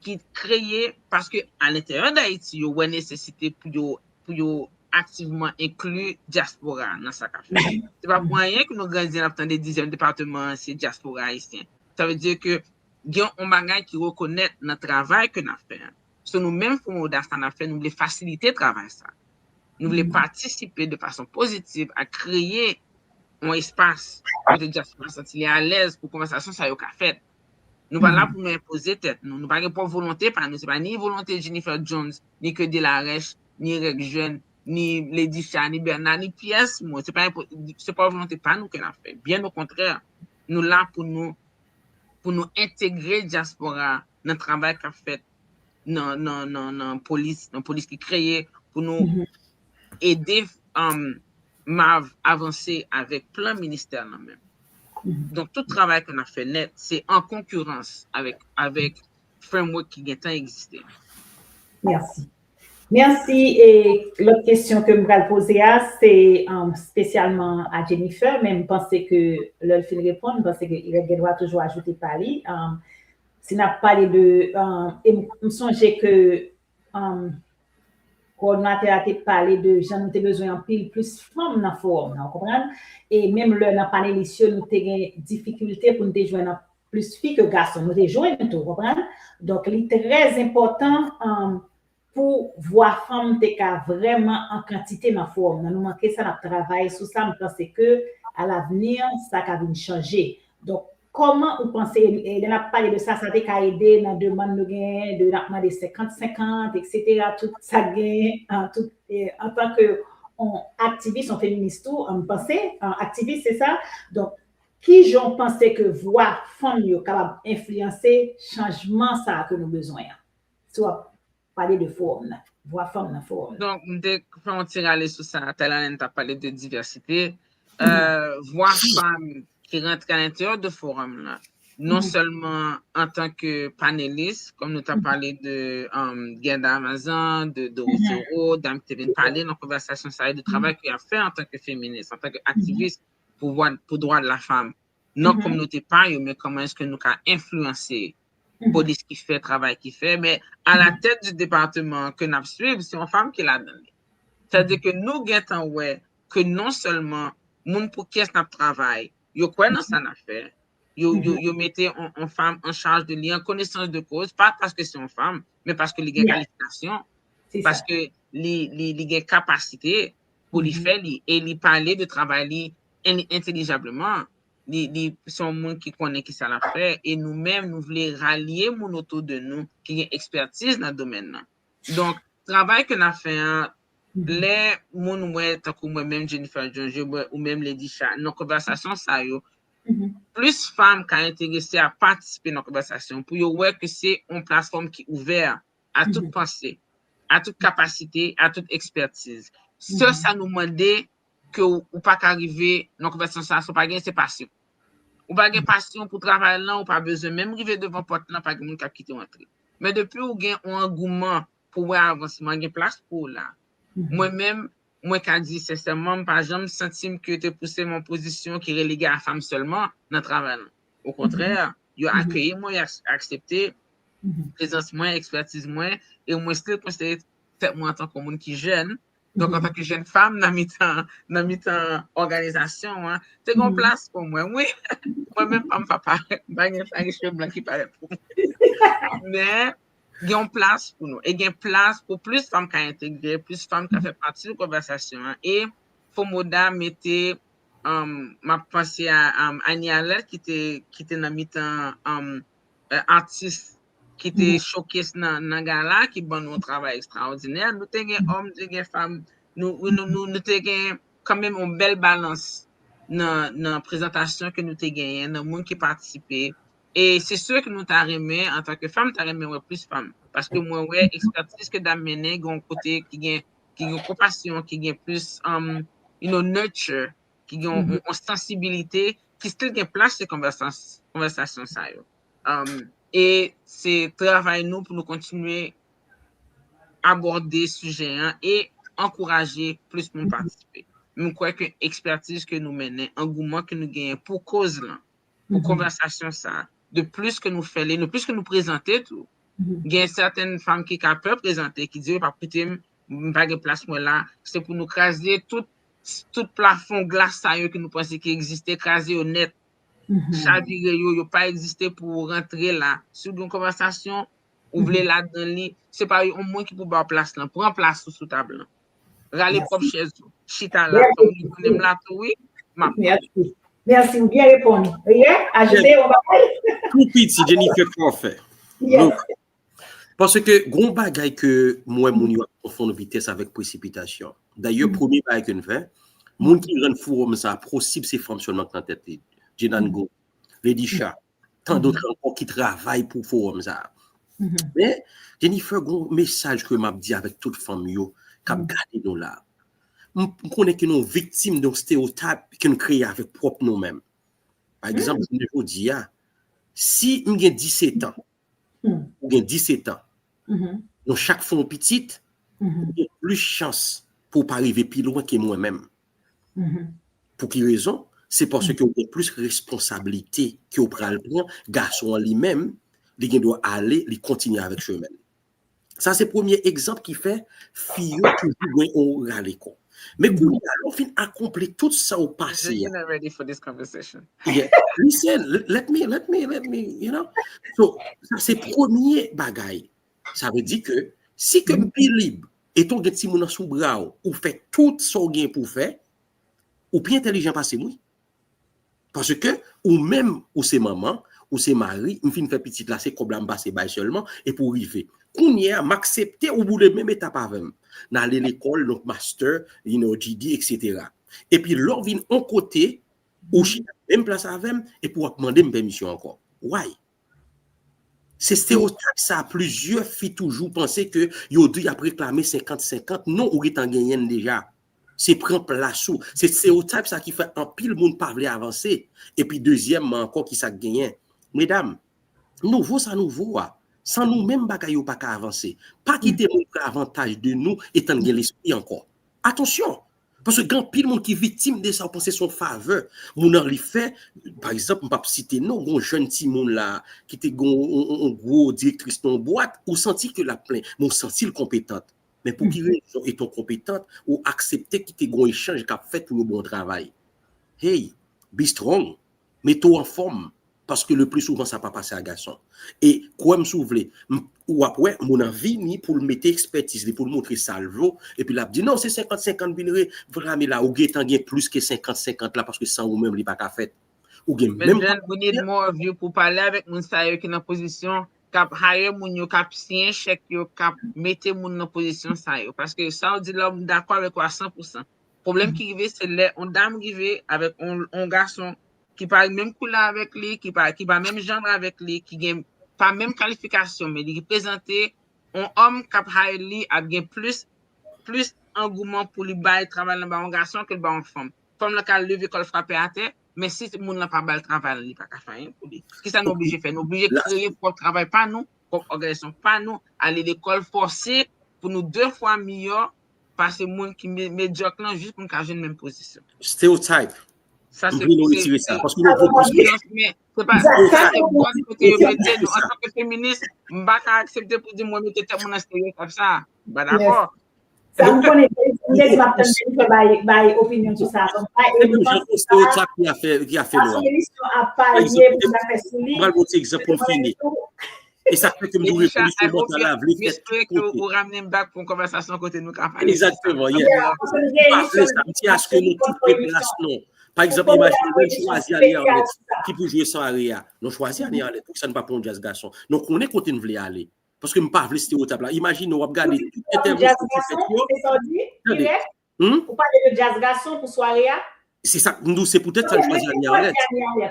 ki kreye, paske alenteryè d Ayiti, yo wè nesesite pou yo, pou yo aktivman enkli dyaspora nan sa k ap fèt. Se pa pou anyen ke nou grandi, n ap tande dizyèm depatman an se dyaspora ayisyen. Sa vle di ke gen yon bagay ki rekonèt nan travay ke n ap fè a. So, nou menm, Fomoda, sa n ap fè, nou vle fasilite travay sa. Nou vle patisipe de fason pozitiv a kreye yon espas kote dyaspora santi li alèz pou konvèsasyon sa yo ka fèt. Nou pa la pou nou enpoze tèt nou. Nou pa gen pwòp volonte pa nou. Se pa ni volonte Jennifer Jones, ni Keudé Larèche, ni Rèk Jèn, ni Lady Cha, ni Bèna, ni pyès moun. Se pa, se pa volonte pa nou ke n ap fè. Byen okontrè, nou la pou nou, pou nou entegre dyaspora nan travay k ap fèt nan, nan, nan, nan polis, nan polis ki kreye pou nou ede, um, MAV avanse avèk plan ministè nan menm. Donk, tout travay ke n ap fè nèt, se an konkirans avèk, avèk framework ki gentan egziste. Mèsi. Mèsi. E lòt kesyon ke m pral poze a, se, um, espesyalman a Jennifer, men m panse ke lè l fin reponn, m panse ke Irèk gen dwa toujou ajoute pa li. Um, si n ap pale de, um, e m, m sonje ke, um, kowòdonatè a te pale de jan nou te bezwen anpil plis fanm nan fowòm nan, w konprann? E menm lè nan panelis yo, nou te gen difikilte pou n te jwenn plis fi ke gason. Nou te jwenn tou, w konprann? Donk, li trè enpòtan, um, pou vwa fanm te ka vrèman an kantite nan fowòm nan. Nou manke sa, n ap travay sou sa. M panse ke alavni, sa ka vin chanje. Donk, kòman ou panse, e, lè n ap pale de sa, sa te ka ede nan demann nou genyen de n ap mande senkant senkant, etsetera, tout sa k genyen, an, tout, e, antanke yon aktivis, yon feminis tou, an, m panse, an, aktivis, se sa. Donk, ki jan w panse ke vwa fanm yo kapab enfliyanse chanjman sa a ke nou bezwen an? Si w ap pale de fowòm nan, vwa fanm nan fowòm nan. Donk, m te fè yon ti rale sou sa talè n t ap pale de divèsite. Euh, vwa fanm ki rantre alenteryè de fowòm nan, non sèlman antanke panelis, kòm nou t ap pale de, um, Guerda Amazan, de Dorothy Rowe, dam ki te vin pale nan konvèsasyon sa yo, de travay ke y ap fè antanke feminis, antanke aktivis pou vwa, pou dwa de la fanm. nan kominote pa yo, men kòman èske nou ka enfliyanse polis ki fè travay ki fè, men a la tèt di depatman ke n ap swiv, se yon fanm ki ladan li. Sètadi ke nou gentan wè ke non sèlman moun pou kiyès n ap travay, yo kwè nan sa n ap fè, yo, yo, yo mete yon, yon fanm an chaj de li an konesans de koz, pa paske se yon fanm, men paske li gen kalifikasyon, paske li, li, li gen kapasite pou li fè li, e li pale de travay li en- entelijableman. Li, li se yon moun ki konnen ki sa l ap fè, e nou menm, nou vle ralye moun otou de nou ki gen ekspètiz nan domèn nan. Donk, travay ke n ap fè an, lè moun wè, tankou mwen menm, Jennifer Jones, yo wè, ou menm, Lady Sha, nan konvèsasyon sa yo, plis fanm ka enterese a patisipe nan konvèsasyon pou yo wè ke se yon platfòm ki ouvè a tout panse, a tout kapasite, a tout ekspètiz. Sèl sa nou mande, ke w, ou pa ka rive nan konvèsasyon sa, si w pa gen, se pasyon. Ou pa gen pasyon pou travay lan, ou pa bezwen menm rive devan pòt lan, pa gen moun k ap kite w antre. Men depi w gen yon angouman pou wè avansman, gen plas pou w la. Mwen menm, mwen ka di sensèman, m pa janm santi m ke yo te pouse m yon pozisyon ki relege a fanm sèlman nan travay lan. Okontrè, yo akeyi mwen, yo ak- aksepte prezans mwen, ekspètiz mwen, e mwen still konsidere tèt mwen antanke yon moun ki jèn. Donk, antanke jèn fanm nan mitan, nan mitan òganizasyon an, te gen yon plas pou mwen, wi. Mwen menm, pa m papa, m pa gen fari cheve blan ki parèt pou mwen. Men, gen yon plas pou nou. E gen plas pou plis fanm ka entegre, plis fanm ka fè pati de konvèsasyon an. E Fomoda mete, um, m ap panse a, um, Annie Allard ki te, ki te nan mitan, um, eh, atis ki te showcase nan, nan gala, ki ban nou yon travay ekstraòdinè. Nou te gen òm, te gen fanm, nou, nou, nou, nou te gen kanmenm yon bèl balans nan, nan prezantasyon ke nou te genyen, nan moun ki patisipe. E se si ke nou ta renmen, antanke fanm, ta renmen wè plis fanm. Paske mwen wè ekspètiz ke dam mennen, gen yon kote ki gen, ki gen konpasyon, ki gen plis, um, you know, nurture, ki gen yon, yon sansibilite, ki still gen plas nan konvèsas- konvèsasyon sa yo. Um, e se travay nou pou nou kontinye abòde sijè an e ankouraje plis moun patisipe. M kwè ke ekspètiz ke nou mennen, angouman ke nou genyen pou koz lan, pou konvèsasyon sa, de plis ke nou fè li, de plis ke nou prezante tou. Gen sèten fanm ki ka pè prezante, ki di, "Yo p ap koute m, m pa gen plas mwen la, se pou nou kraze tout, tout plafon glas sa yo ke nou panse ki egziste, kraze yo nèt, chavire yo, yo pa egziste pou rantre la." Si w gen yon konvèsasyon, ou vle ladan li, se pa yon moun ki pou ba w plas lan. Pran plas ou sou tab lan. Rale pwòp chèz ou. Chita la. Fanm li konnen m la tou, wi. M ap pale. Mèsi. Mèsi, ou byen reponn. Ajoute yon bagay? Tou piti, Jennifer Forfait. Paske gon bagay ke m wè moun yo ap konfonn vitès avèk presipitasyon. Dayè, premye bagay ke n fè, moun ki rann fowòm sa posib, se fanm sèlman k nan tèt li. Jenan Go, Lady Sha, tan dòt ankò ki travay pou fowòm sa. Men, Jennifer, gon mesaj ke m ap di avèk tout fanm yo k ap gade nou la. M, m konnen ke nou viktim de yon stereotype ke n kreye avèk pwòp nou menm. Pa egzanp, jounen jodi a, si m gen disèt an, ou gen disèt an, nou chak fè yon pitit, ou gen plis chans pou w pa rive pi lwen ke mwen menm. Pou ki rezon? Se paske ou gen plis responsablite ke w pral pran. Gason an li menm, li gen dwa ale, li kontinye avèk chemen l. Sa se premye egzanp ki fè fi yo toujou gen yon rale kò. Men kounye a, lè w fin akonpli tout sa w pase a. You're not ready for this conversation. Yeah. Listen, let me, let me, let me, you know. So, sa se premye bagay. Sa vle di ke si ke m pi lib, etan w gen timoun nan sou bra w, ou fè tout sa w gen pou w fè, ou pi entèlijan pase m, wi. Paske ou menm, ou se manman, ou se mari, m fin fè pitit la, se kòb la m pase bay sèlman, epi w rive. Kounye a, m aksepte ou boule menm etap avè m. N ale lekòl, donk master, you know, G D, et cetera. Epi lè w vin yon kote, ou chita menm plas avè m, epi w ap mande m pèmisyon ankò. Why? Se stereotype sa, plizyè fi toujou panse ke yo di y ap reklame senkant senkant. Non, ou gentan genyen l deja. Se pran plas ou. Se stereotype sa ki fè anpil moun pa vle avanse. Epi dezyèmman ankò, ki sa k genyen? Medam, nouvo sa nouvo a. San nou menm bagay yo pa ka avanse. Pa kite moun pran avantaj de nou etan n gen lespri ankò. Atansyon! Paske gen anpil moun ki viktim de sa, ou panse se yon favè. Moun nan li fè, pa egzanp, m p ap site non, gen yon jèn timoun la, ki te gen yon, yon, yon gwo direktris nan yon bwat, ou santi ke l ap plen, men ou santi l konpetant. Men pou ki rezon, etan w konpetant, ou aksepte kite gen yon echanj k ap fèt pou yo ba w travay? Hey, be strong. Mete w anfòm. Paske le pli souvan, sa pa pase a gason. E kwè m si w vle, w ap wè, moun nan vini pou l mete ekspètiz li, pou l montre sa l vo, epi l ap di, non, se senkant senkant, vin reklame la, ou gentan gen plis ke senkant senkant la, paske san ou menm, li pa ka fèt. Ou gen menm... We need more of you pou pale avèk moun sa yo ki nan pozisyon k ap hire moun yo, k ap siyen chèk yo, k ap mete moun nan pozisyon sa yo. Paske sa w di la, m dakò avèk ou a san pou san. Pwoblèm ki rive, se lè yon dam rive avèk yon gason ki pa menm koulè avèk li, ki pa, ki pa menm janr avèk li, ki gen pa menm kalifikasyon, men li reprezante yon òm k ap hire li ap gen plis, plis angouman pou li bay travay lan ba yon gason ke l ba yon fanm. Fanm lan ka leve kò l frape atè, men si moun lan pa ba l travay lan, li pa ka fè anyen pou li. Kisa nou oblije fè? Nou oblije kreye pwòp travay pa nou, pwòp òganizasyon pa nou, ale lekòl fòse pou nou de fwa miyò pase moun ki medyòk lan jis pou n ka jwenn menm pozisyon. Stereotype. Sa se... M vle nou retire sa. Paske nou vle plis... Se pa sa, se bòt kote yo mete nou. Antanke feminis, m pa ka aksepte pou di mwen mete tèt mwen nan stereotype sa. M pa dakò. Sa m konnen, m te di m ap tann Jennifer bay, bay opinyon sou sa. Bon, bay, e nou panse sa, ki a fè, ki a fè nou. Emisyon ap parye pou sa fè sou li. M pral ba w ti egzanp pou m fini. E sa k fè ke m di w revolisyon mantal la vle fèt tout kote. Ou ramne m back pou yon konvèsasyon kote nou ka pale. Egzakteman, yeah. M pa vle sa, m di aske nou tout pran plas nou. Pa egzanp, imajine w chwazi Annie Arlette ki pou jwe Soirée a. Nou chwazi Annie Arlette, poukisa nou pa pran yon djaz gason? Nou konnen kote n vle ale. Paske m pa vle stereotype la. Imajine w ap gade tout entèvansyon ki fèt yo. Tande. Ou pale de djaz gason pou Soirée a? Se sa m di w, se poutèt sa m chwazi Annie Arlette.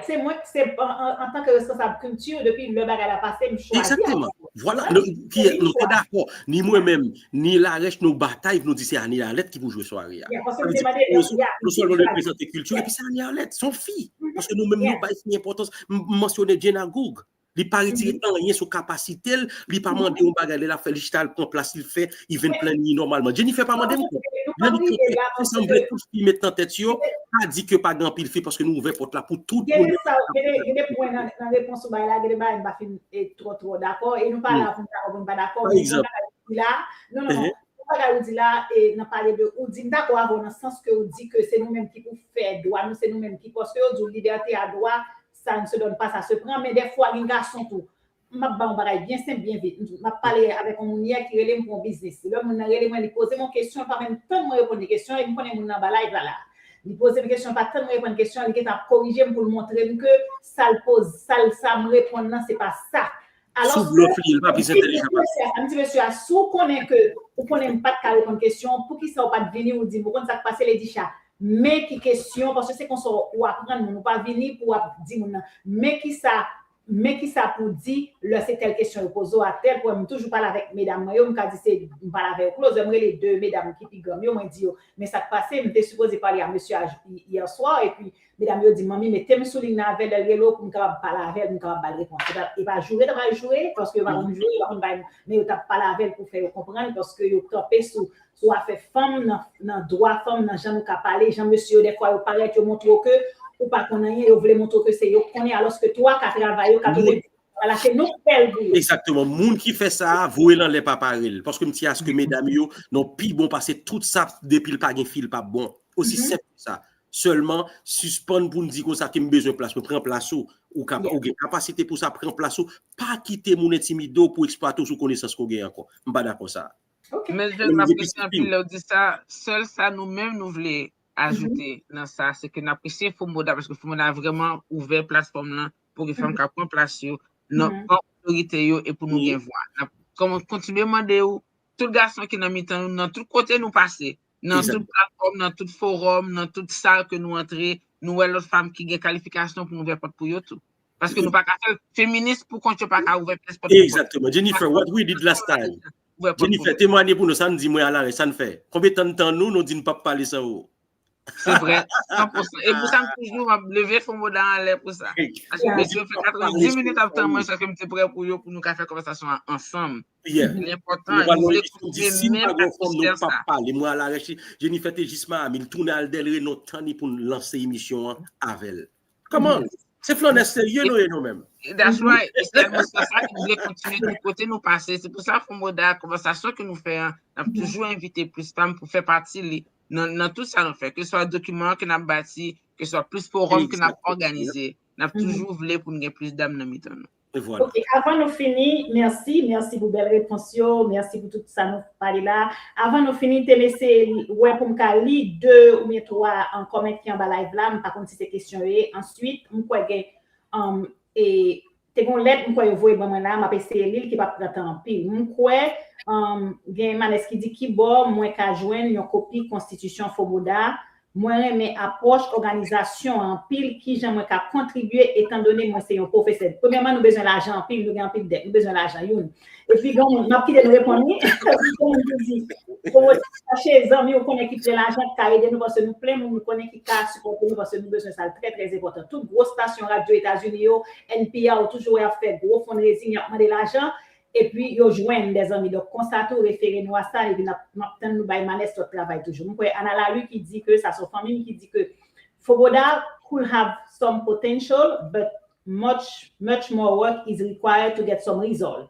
Se mwen, se antanke responsab kilti, depi lè bagay la pase, m chwazi. Egzakteman. Vwala, nou te dakò. Ni mwen menm, ni Larèch, nou batay, nou di se Annie Arlette ki pou jwe Soirée a. Sa vle di, nou sèlman reprezante kilti, epi se Annie Arlette, se yon fi. Paske nou menm, nou bay fi enpòtans. M mansyone Jenna Goog. Li pa retire anyen sou kapasite l, li pa mande yon bagay, lè l ap fè, li chita, l pran plas, li fè, li vin plenn li nòmalman. Jennifer pa mande m kont. Lè nou kanpe, se sa m vle tout fi met nan tèt yo, pa di ke pa gen anpil fi, paske nou ouvè pòt la pou tout moun. Gen de sa, gen de, gen de pwen nan, nan repons ou bay la, gen de bagay m pa fin twò, twò dakò, e nou pa la pou n dakò, pou n pa dakò, men gen bagay ou di la, non, non, non, gen bagay ou di la, e nan pale de, ou di, m dakò avè w nan sans ke ou di ke se nou menm ki pou fè dwa nou, se nou menm ki, paske yo di w libète a dwa, ça ne se donne pas, ça se prend, men dèfwa gen gason tou. M ap ba w yon bagay byen senp, byen vit. M ap pale avèk yon moun yè ki rele m pou yon biznis. Lè moun nan rele mwen, li poze m yon kesyon, li pa menm tann mwen reponn li kesyon, e m konnen moun nan anba live la la. Li poze m kesyon, li pa tann mwen reponn kesyon, li gentan ap korije m pou l montre m ke sa l poze, sa l, sa m reponn nan, se pa sa. Alò, sou blòf li, li pa plis entèlijan pase. Sa m di mesye a, si w konnen ke, ou konnen m pa t ka reponn kesyon w, poukisa w pa t vini, ou di m, ou konn sa k pase, Lady Cha, men ki kesyon, paske se konsa w aprann moun, ou pa vini pou w ap di moun nan, men kisa, men kisa pou di lè se tèl kesyon yo poze w a tèl pwen. M toujou pale avèk medam mwen yo, m ka di se, m pale avè yo close, lè m rele de medam ki pi granm yo, mwen di yo, men sa k pase, m te sipoze pale a mesye a yè swa, epi medam yo di, manmi, mete m sou liy nan avè l, lè l rele w pou m kapab pale avè l, pou m kapab ba l repons. E pa, e pa joure, ta pral joure, paske yo pa konn joure, yo pa konn bay, men yo t ap pale avè l pou fè yo konprann, paske yo kanpe sou, sou afè fanm, nan, nan dwa fanm, nan jan nou ka pale, jan mesye yo, dèfwa, yo parèt, yo montre w ke ou pa konn anyen, yo vle montre w ke se yo k konnen, alòske twa ka travay, yo ka twouve, vwala, se nou k fè l pou yo. Egzakteman. Moun ki fè sa a, voye l anlè, pa pare l. Paske m di aske medam yo, non, pi bon pase tout sa, depi l pa gen fi, l pa bon. Osi senp ke sa. Sèlman, sispann pou n di konsa ke m bezwen plas mwen, pran plas ou. Ou kapa-, ou gen kapasite pou sa, pran plas ou. Pa kite moun entimide w pou eksplwate w sou konesans ke w gen ankò. M pa dakò sa. Men Jèn, m apresye anpil lè w di sa. Sèl sa nou menm nou vle ajoute nan sa, se ke n apresye Fomoda, paske Fomoda vrèman ouvè platfòm lan pou ke fanm ka pran plas yo, nan, pran otorite yo e pou nou gen vwa. N ap kon-, kontinye mande w, tout gason ki nan mitan nou, nan tout kote nou pase, nan tout platfòm, nan tout fowòm, nan tout sal ke nou antre, nou wè lòt fanm ki gen kalifikasyon pou n ouvè pòt pou yo tou. Paske nou pa ka fè l, feminis pou kont yo pa ka ouvè pyès pòt pou kont yo. Exactement. Jennifer, what we did last time. Jennifer, temwanye pou nou, sa n di mwen a Larèch, sa n fè. Konbyen tan n tann ou, nou di n p ap pale san ou. Se vrè, san pou san. E pou sa, m toujou, m ap leve Fomoda anlè pou sa. Paske mesye yo fè katrevendis minit ap tann mwen, sa ke m te prè pou yo, pou nou ka fè konvèsasyon an ansanm. Li enpòtan, nou vle koute menm atmosfè sa. Mwen alarèch, Jennifer te jis Miami, li tounen al Delray, nou tann li pou n lanse emisyon an avè l. Kòman? Se flannè serye nou ye nou menm. That's right. E se atmosfè sa ki vle kontinye tout kote nou pase. Se pou sa, Fomoda, konvèsasyon ke nou fè an, n ap toujou envite plis fanm pou fè pati li nan, nan tout sa nou fè, ke swa dokiman ke n ap bati, ke swa plis forum ke n ap òganize. N ap toujou vle pou n gen plis dam nan mitan nou. Ok, avan nou fini, mèsi, mèsi pou bèl repons yo, mèsi pou tout sa nou pale la. Avan nou fini, te mese wè pou m ka li de oubyen twa an kòmantè ki anba live la, m pa konn si se kesyon yo ye. Answit, m kwè gen um, e, te gen yon lèt m kwè yo voye ban mwen la, m ap eseye li l, ki p ap pran tan anpil. M kwè um, gen Manès ki di ki bò mwen ka jwenn yon kopi konstitisyon Fomoda. Mwen renmen apwòch òganizasyon an anpil, kijan mwen ka kontribye etandone mwen se yon pwofesè. Premyèman, nou bezwen lajan anpil, nou gen anpil dèt, nou bezwen lajan youn. Epi gen yon moun, m ap kite nou reponn li. Gen yon moun ki di, Fomoda, chache zanmi ou konnen ki plen lajan, ki ka ede nou, paske nou plen moun nou konnen ki ka sipòte nou, paske nou bezwen sa, l trè, trè enpòtan. Tout gwo estasyon radyo Etazini yo, N P R, ou toujou wè y ap fè gwo fundraising, y ap mande lajan, epi yo jwenn dè zanmi. Donk, konsa tou, refere nou a sa, epi n ap, m ap tann nou bay Manès lòt travay toujou. M kwè Ana Lalu ki di ke, sa se yon fanmi m ki di ke Fomoda could have some potential, but much, much more work is required to get some result.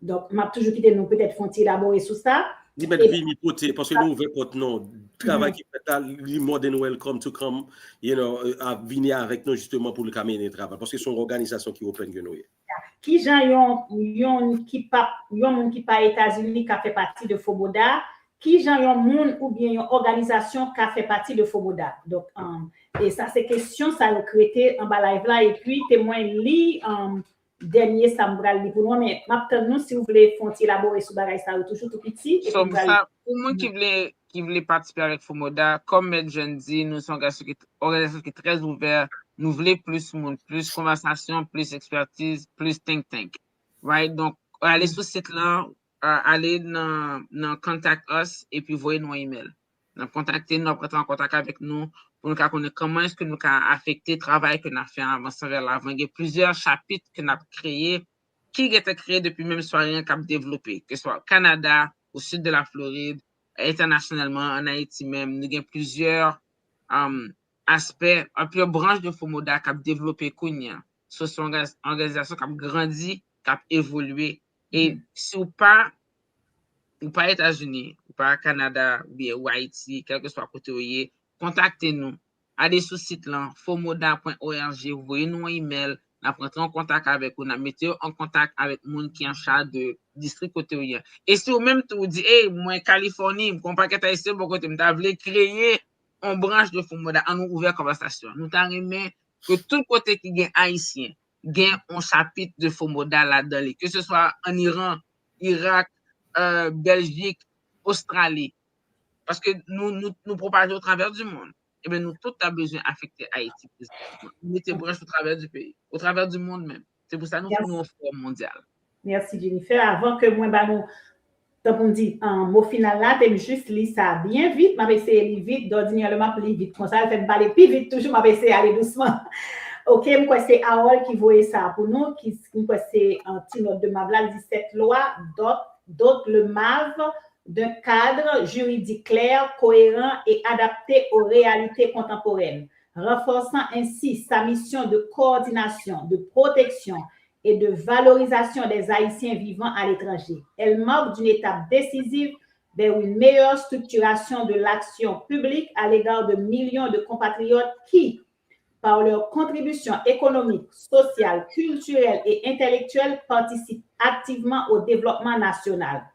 Donk, m ap toujou kite nou petèt fè yon ti elabore sou sa. Li mèt vini pote, paske nou ouvè pòt nou. Travay ki fèt la, li more than welcome to come, you know, a vini avèk nou jisteman pou li ka mennen travay, paske se yon òganizasyon ki open ke nou ye. Kijan yon, yon ki pa, yon moun ki pa Etazini ka fè pati de Fomoda? Kijan yon moun oubyen yon òganizasyon ka fè pati de Fomoda? Donk, um, e sa se kesyon sa yo k rete anba live la, epi te mwen li um, dènye sa m pral li pou nou, men m ap tann nou si w vle fè yon ti elabore sou bagay sa yo toujou tou piti. Epi m pral. Pou moun ki vle, ki vle patisipe avèk Fomoda, kòm Mèt Jèn di, nou se yon òganizasyon ki, òganizasyon ki trè ouvè, nou vle plis moun, plis konvèsasyon, plis ekspertiz, plis think tank. Right? Donk, ale sou sit lan, ale nan, nan Contact Us epi voye nou yon email. N ap kontakte nou, n ap rantre an kontak avèk nou pou nou ka konnen kòman èske nou ka afekte travay ke n ap fè an avanse vè lavan. Gen plizyè chapit ke n ap kreye, ki gentan kreye depi menm sware an k ap devlope, ke swa Kanada, o sid de la Florid, entènasyonalman, ann Ayiti menm, nou gen plizyè um, aspè, anpil branch de Fomoda k ap devlope kounye a. So, se yon òganizasyon k ap grandi, k ap evolye. E si w pa, ou pa Etazini, ou pa Kanada, oubyen ou Ayiti, kèlkeswa kote w ye, kontakte nou. Ale sou sit lan, fomoda pwen org, voye nou yon email, n ap rantre an kontak avèk ou, n ap mete yo an kontak avèk moun ki an chaj de distrik kote w ye. E si ou menm tou ou di, ey, mwen Kalifòni, m konn pakèt Ayisyen bò kote m, ta vle kreye yon branch de Fomoda, ann nou ouvè konvèsasyon. Nou ta renmen ke tout kote ki gen Ayisyen, gen yon chapit de Fomoda ladan li, ke se swa ann Iran, Irak, Bèljik, Ostrali. Paske nou, nou, nou pwopaje au travers du monde. Ebyen, nou tout ta bezwen afekte Ayiti pozitivman. Mete branch au travers du pays, au travers du monde menm. Se pou sa nou fè nou yon fòm mondyal. Mèsi, Jennifer. Avan ke mwen ba nou tan pou m di mo final la, te m jis li sa byen vit. M ap eseye li vit. Dòdinè, lè m ap li vit konsa, l fè m pale pi vit toujou. M ap eseye ale dousman. Ok, m kwè se Harold ki voye sa pou nou, ki, m kwè se ti nòt de MAV la, l di cette loi dote, dote le MAV d'un cadre juridique clair, cohérent et adapté aux réalités contemporaines, renforçant ainsi sa mission de coordination, de protection et de valorisation des Haïtiens vivant à l'étranger. Elle marque d'une étape décisive vers une meilleure structuration de l'action publique à l'égard de millions de compatriotes qui, par leurs contributions économiques, sociales, culturelles et intellectuelles, participent activement au développement national.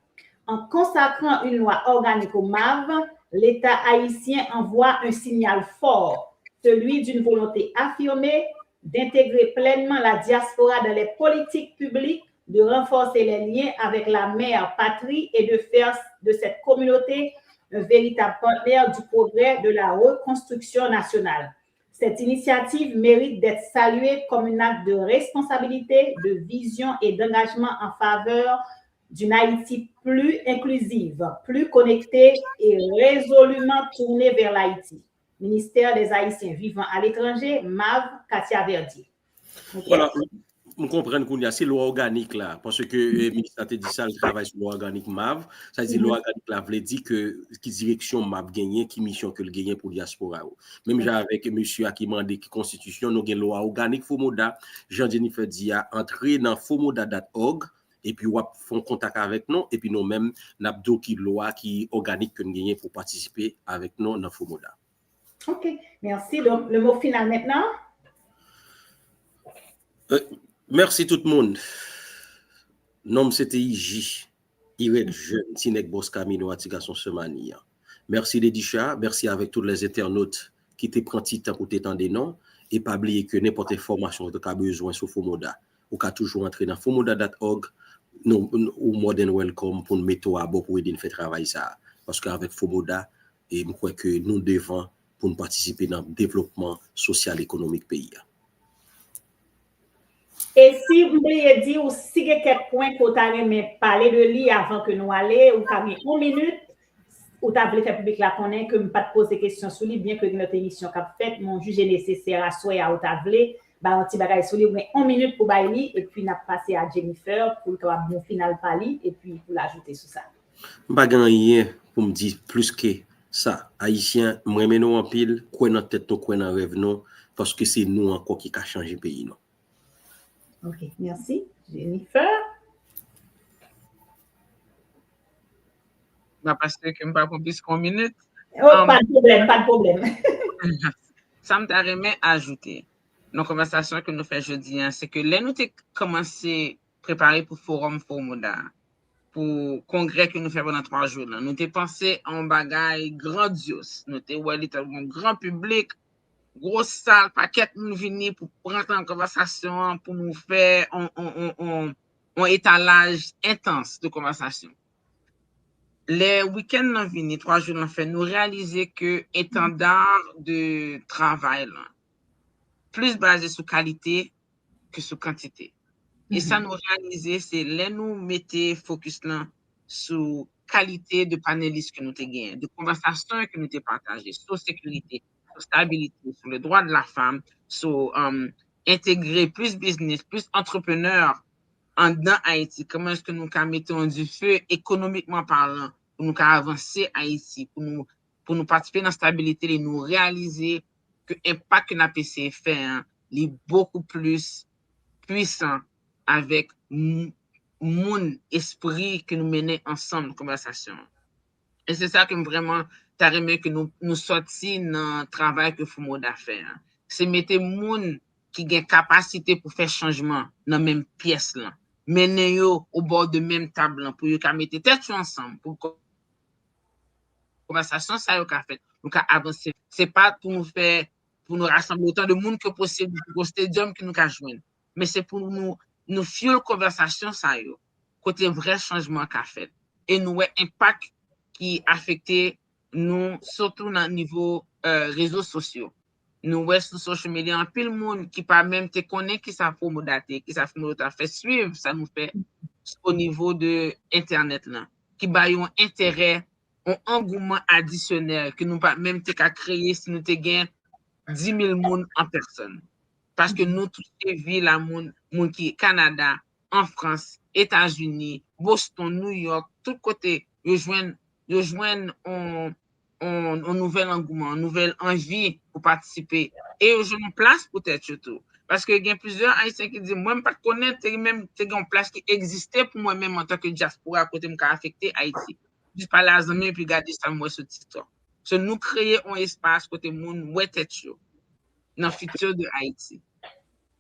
En consacrant une loi organique au MAV, l'État haïtien envoie un signal fort, celui d'une volonté affirmée d'intégrer pleinement la diaspora dans les politiques publiques, de renforcer les liens avec la mère patrie et de faire de cette communauté un véritable partenaire du progrès de la reconstruction nationale. Cette initiative mérite d'être saluée comme un acte de responsabilité, de vision et d'engagement en faveur d'une Haïti plus inclusive, plus connectée et résolument tournée vers l'Haïti. Ministère des Haïtiens vivant à l'étranger, MAV, Katia Verdier. Voilà, m konprann kounye a, se lwa òganik la, paske eh, minis la te di sa, l travay sou lwa òganik MAV, sa di lwa òganik la vle di ke ki direksyon MAV genyen, ki misyon ke l genyen pou dyaspora yo. Menm jan avèk mesye a ki mande ki konstitisyon, nou gen lwa òganik Fomoda, jan Jennifer di a, antre nan fomoda dot org, epi w ap fè yon kontak avèk nou, epi nou menm, n ap di w ki lwa ki òganik ke n genyen pou patisipe avèk nou nan Fomoda. Ok, merci. Donc, le mot final maintenant. Euh, merci tout le monde. Non, c'était I J, Ired Jeune, Tinèg Boss Camino, Atigason Semania. Merci Lady Cha, merci avec tous les internautes qui te prend petit temps pour t'étendre non. Et pas oublier que n'importe information que tu as besoin sur Fomoda, ou ka toujours entrer dans fomoda dot org, nou, ou more than welcome pour nous mettre à bord pour aider nous faire travail ça. Parce qu'avec Fomoda, e m kwè ke nou devan pou n patisipe nan devlopman sosyal ekonomik peyi a. E si m bliye di w, si gen kèk pwen ke w ta renmen pale de li avan ke nou ale, ou ka gen yon minit, ou ta vle fè piblik la konnen ke m pa t poze kesyon sou li, byen ke gen lòt emisyon k ap fèt, men w jije nesesè aswè a ou ta vle bay yon ti bagay sou li, ou gen yon minit pou bay li, epi n ap pase a Jennifer pou l kapab bon final pa li, epi pou l ajoute sou sa. M pa gen anyen pou m di plis ke sa. Ayisyen, m renmen nou anpil, kwè nan tèt nou, kwè nan rèv nou, paske se nou ankò ki ka chanje peyi nou. Ok, mèsi. Jennifer? Mwen panse ke m pa pran plis ke yon minit. Oh, pa de pwoblèm, pa de pwoblèm. Sa m ta renmen ajoute nan konvèsasyon ke nou fè jodi a, se ke lè nou te kòmanse prepare pou forum Fomoda, pou kongrè ke nou fè pandan twa jou la, nou te panse a yon bagay grandyos. Nou te wè li tankou yon gran piblik, gwo sal, pakèt moun vini pou rantre nan konvèsasyon an, pou nou fè yon, yon, yon, yon, yon etalaj entans de konvèsasyon. Lè wikenn nan vini, twa jou lan fè, nou reyalize ke estanda de travay lan plis baze sou kalite ke sou kantite. E sa nou reyalize, se lè nou mete fokis lan sou kalite de panelis ke nou te genyen, de konvèsasyon ke nou te pataje, sou sekirite, sou stabilite, sou le dwa de la fanm, sou um, entegre plis biznis, plis antreprenè anndan Ayiti. Kòman èske nou ka mete yon dife ekonomikman palan pou nou ka avanse Ayiti, pou nou, pou nou patisipe nan stabilite li, nou reyalize ke enpak ke n ap eseye fè an, li bokou plis pwisan avèk moun, espri ke nou mennen ansanm nan konvèsasyon an. E se sa ke m vrèman ta renmen ke nou, nou sòti nan travay ke Fomoda fè an. Se mete moun ki gen kapasite pou fè chanjman nan menm pyès lan. Mennen yo o bò de menm tab lan pou yo ka mete tèt yo ansanm pou konvèsasyon sa yo ka fèt, nou ka avanse. Se pa pou nou fè, pou nou rasanble otan de moun ke posib pou yon stadium ke nou ka jwenn. Men se pou nou, nou fuel konvèsasyon sa yo, kote vrè chanjman ka fèt. E nou wè enpak ki afekte nou, sitou nan nivo uh, rezo sosyo. Nou wè sou social media anpil moun ki pa menm te konnen ki sa Fomoda te, ki sa Fomoda ta fè swiv sa nou fè o nivo de entènèt lan, ki ba yon enterè, yon angouman adisyonèl ke nou pa menm te ka kreye si nou te gen dis mil moun an pèsòn. Paske nou touche vi la moun, moun ki Kanada, an Frans, Etazini, Boston, New York, tout kote yo jwenn, yo jwenn yon, yon, yon nouvèl angouman, yon nouvèl anvi pou patisipe. E yo jwenn yon plas pou tèt yo tou. Paske gen plizyè Ayisyen ki di, mwen m pa t konnen te menm te gen yon plas ki egziste pou mwen menm antanke dyaspora kote m ka afekte Ayiti. Jis pale a zanmi epi gade sa m wè sou TikTok. So nou kreye yon espas kote moun wè tèt yo nan fiti de Ayiti.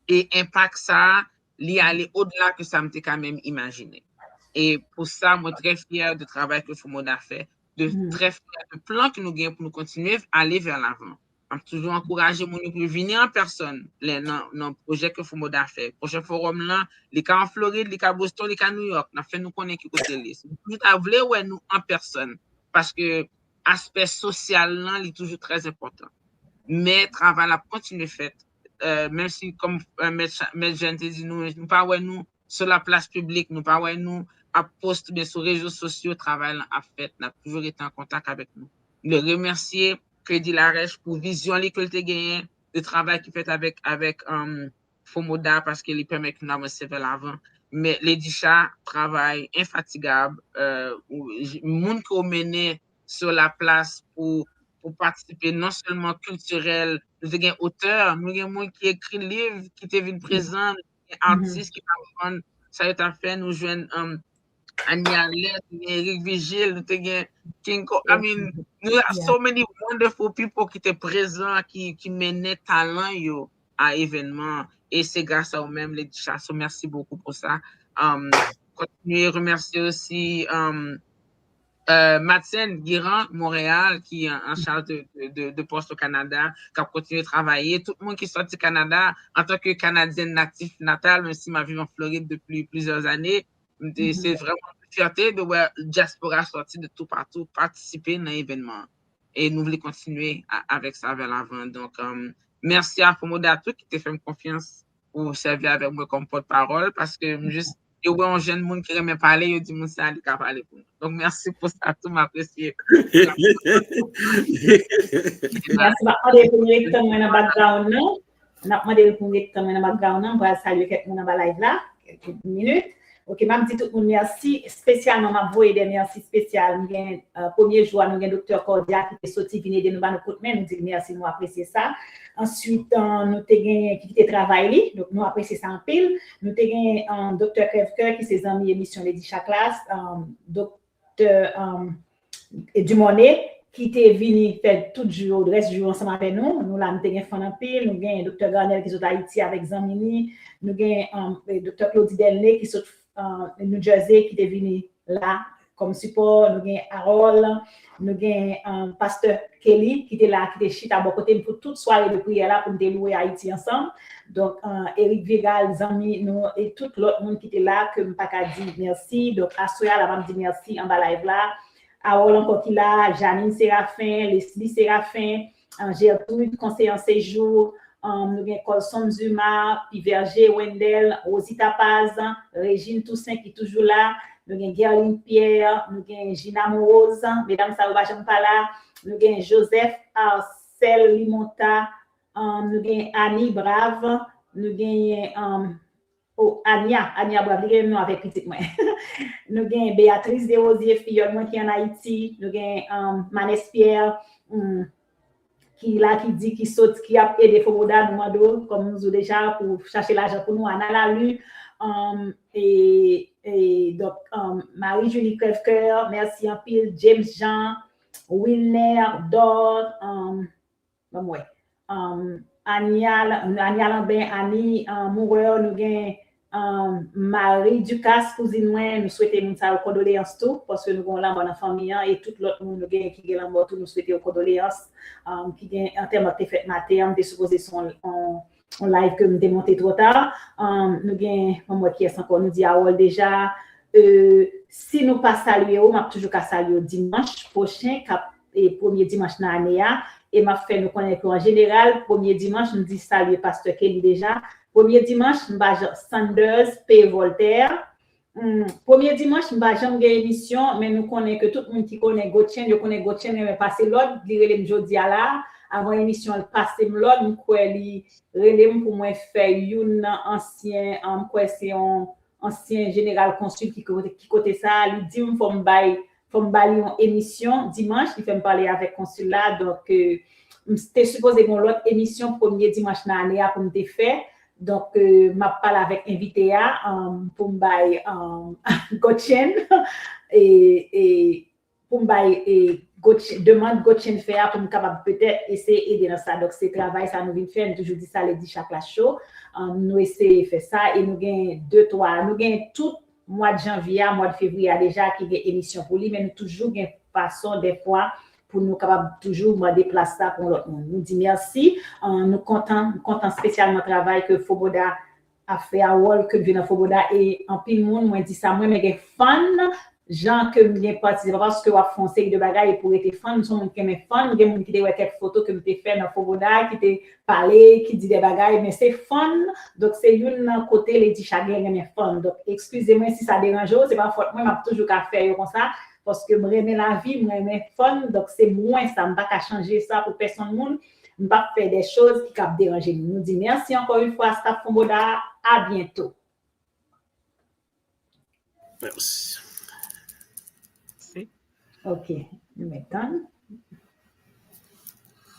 E enpak sa a, li ale odela ke sa m te ka menm imajine. E pou sa, mwen trè fyè de travay ke Fomoda fè, de trè fyè de plan ke nou gen pou nou kontinye ale vè lavan. M ap toujou ankouraje moun yo pou yo vini an pèsòn lè nan, nan pwojè ke Fomoda fè. Pwochen forum lan, li ka an Florid, li ka Boston, li ka New York. N ap fè nou konnen ki kote li. Si nou ta vle wè nou an pèsòn, paske aspè sosyal lan, li toujou trè enpòtan. Men travay la ap kontinye fèt. Uh, menm si, kòm uh, Mèt Jèn te di nou, nou pa wè nou sou laplas piblik, nou pa wè nou ap poste oubyen sou rezo sosyo, travay lan ap fèt, n ap toujou rete an kontak avèk nou. M vle remèsye Clédy Larèche pou vizyon li ke l te genyen, de travay ki fèt avèk, avèk um, Fomoda, paske li pèmèt nou avanse vè lavan. Men Lady Cha travay enfatigab, euh, ou, j- moun ke w mennen sur la place pou, pou patisipe non sèlman kiltirèl, nou te gen otè, nou gen moun ki ekri liv, ki te vin prezan, nou gen atis ki pa konprann sa yo t ap fè, nou jwenn um, Ania Lès, nou gen Eric Vigil, nou te gen King Cole, I mean, nou have so many wonderful people ki te prezan, ki, ki mennen talan yo a evènman. E se gras a ou menm, Lady Chasso, mèsi bokou pou sa. Um, kontinye remèsye osi um, euh, Madsen Guérin, Montréal, ki an, an chaj de, de, de, de pòs o Kanada, k ap kontinye travay. Tout moun ki sòti Kanada, antanke Kanadyèn natif natal, menm si m ap viv an Florid depi plizyè ane, m te, se vrèman yon fyète de wè dyaspora sòti de toupatou patisipe nan evènman an. E nou vle kontinye a- avèk sa vè lavan. Donk, um, mèsi a Fomoda tou ki te fè m konfyans pou sèvi avèk mwen kòm pòtpawòl, paske m jis, yo wè yon jèn moun ki renmen pale, yo di moun sa li ka pale pou nou. Donk, mèsi pou sa tou, m apresye. Mèsi, m ap mande pou nou ret tann mwen nan background nan. M ap mande pou nou ret tann mwen nan background nan, m pral salye kèk moun anba live la, kèk minit. Ok, m ap di tout moun mèsi, espesyalman m ap voye de mèsi espesyal. M gen uh, premye jou a, nou gen Doktè Cordia ki te soti vin ede nou ba nou kout men, nou di l mèsi, nou apresye sa. Answit, uh, nou te gen ki kite travay li, donk nou apresye sa anpil. Nou te gen um, Doktè Crèvecœur ki se zanmi emisyon Lady Chaklas, um, Doktè um, Dumornay ki te vini fè tout jou, rès jou ansanm avè nou. Nou la, nou te gen fann anpil, nou gen Doktè Garnel ki sot Ayiti avèk zanmi li, nou gen um, Doktè Claudy Delnay ki sot uh, New Jersey ki te vini la kòm sipò, nou gen Harold, nou gen um, Pastè Kelly ki te la, ki te chita bò kote m pou tout sware de priyè la pou n te lwe Ayiti ansanm. Donk, uh, Eric Viral, zanmi nou, e tout lòt moun ki te la, ke m pa ka di mèsi. Donk, aswè a la, m ap di mèsi anba live la. Harold ankò ki la, Janine Séraphin, Leslie Séraphin, uh, Gertrude, konseye an sejou, um, nou gen Colson Zuma, Pi Verger, Wendell, Rosita Paz, Régine Toussaint ki toujou la, nou gen Guerline Pierre, nou gen Gina Morose, medam sa yo pa janm pa la, nou gen Joseph Arcel Limonta, um, nou gen Annie Brave, nou gen um, oh, Ania, Ania Brave, li gen menm non avèk pitit mwen. Nou gen Beatrice Desrosiers, fiyòl mwen ki ann Ayiti, nou gen um, Manès Pierre, um, ki la, ki di, ki sot, ki ap ede Fomoda, nou mande w, kòm nou di w deja, pou chache lajan pou nou, Ana Lalu, um, e, e, donk, um, Marie Julie Crèvecœur, mèsi anpil, James Jean, Wilner, Dor, um, ban m wè, um, Ania, Ania Lambert, Annie, um, Moureur, nou gen um, Marie Ducasse, kouzin mwen, nou swete moun sa yo kondoleyans tou, paske nou gen yon lanmò nan fanmi an, e tout lòt moun nou gen ki gen lanmò tou, nou swete yo kondoleyans, um, ki gen antèman ki te fèt maten an, m te sipoze se yon, yon, yon live ke m te monte twò ta, um, nou gen, ban m wè kiyès ankò, nou di Harold deja, euh, si nou pa salye yo, m ap toujou ka salye yo dimanch pwochen, k ap e premye dimanch nan ane a, e m ap fè nou konnen ke an jeneral, premye dimanch, m di salye Pastè Kelly deja, premye dimanch, m pa janm, Sanders P. Voltaire, hmm, premye dimanch, m pa janm gen emisyon, men nou konnen ke tout moun ki konnen Gotchen, yo konnen Gotchen renmen pase lòd, li rele m jodi a la, avan emisyon, l pase m lòd, m kwè li rele m pou mwen fè youn nan ansyen, m kwè se yon ansyen jeneral konsil ki kote, ki kote sa, li di m fò m bay, fò m ba li yon emisyon dimanch, li fè m pale avèk konsil la, donk, euh, m te sipoze gen yon lòt emisyon premye dimanch nan ane a pou m te fè, donk, euh, m ap pale avèk envite a, um, pou m bay, um, Gotchen, e, e, pou m bay, e, Gotch-, demann Gotchen fè a pou m kapab petèt eseye ede nan sa. Donk, se travay sa nou vin fè, nou toujou di sa Lady Chaklas Show. Um, nou eseye fè sa e nou gen de, twa, nou gen tout mwa de janvye a, mwa de fevriye a deja ki gen emisyon pou li, men nou toujou gen fason, dèfwa, pou nou kapab toujou mande plas la pou yon lòt moun. Nou di mèsi, um, nou kontan, nou kontan espesyalman travay ke Fomoda ap fè a, wòl ke l jwe nan Fomoda, e anpil moun, mwen di sa, mwen, mwen gen fan, jan ke m gen pati, se pa paske w ap fè yon seri de bagay epi w rete fan, m se yon moun ki renmen fan, gen moun ki te wè kèk foto ke m te fè nan Fomoda, ki te pale, ki di de bagay, men se fan, donk se youn nan kote Lady Cha gen renmen fan, donk eskize mwen si sa deranje w, se pa fòt mwen, m ap toujou ka fè yo konsa, paske m renmen lavi, m renmen fun, donk se mwen sa, m pa ka chanje sa pou pèsonn moun, m p ap fè de choz ki kab deranje nou. Nou di mèsi ankò yon fwa staff Fonboda, a byento. Mèsi. Ok, nou mèt tann.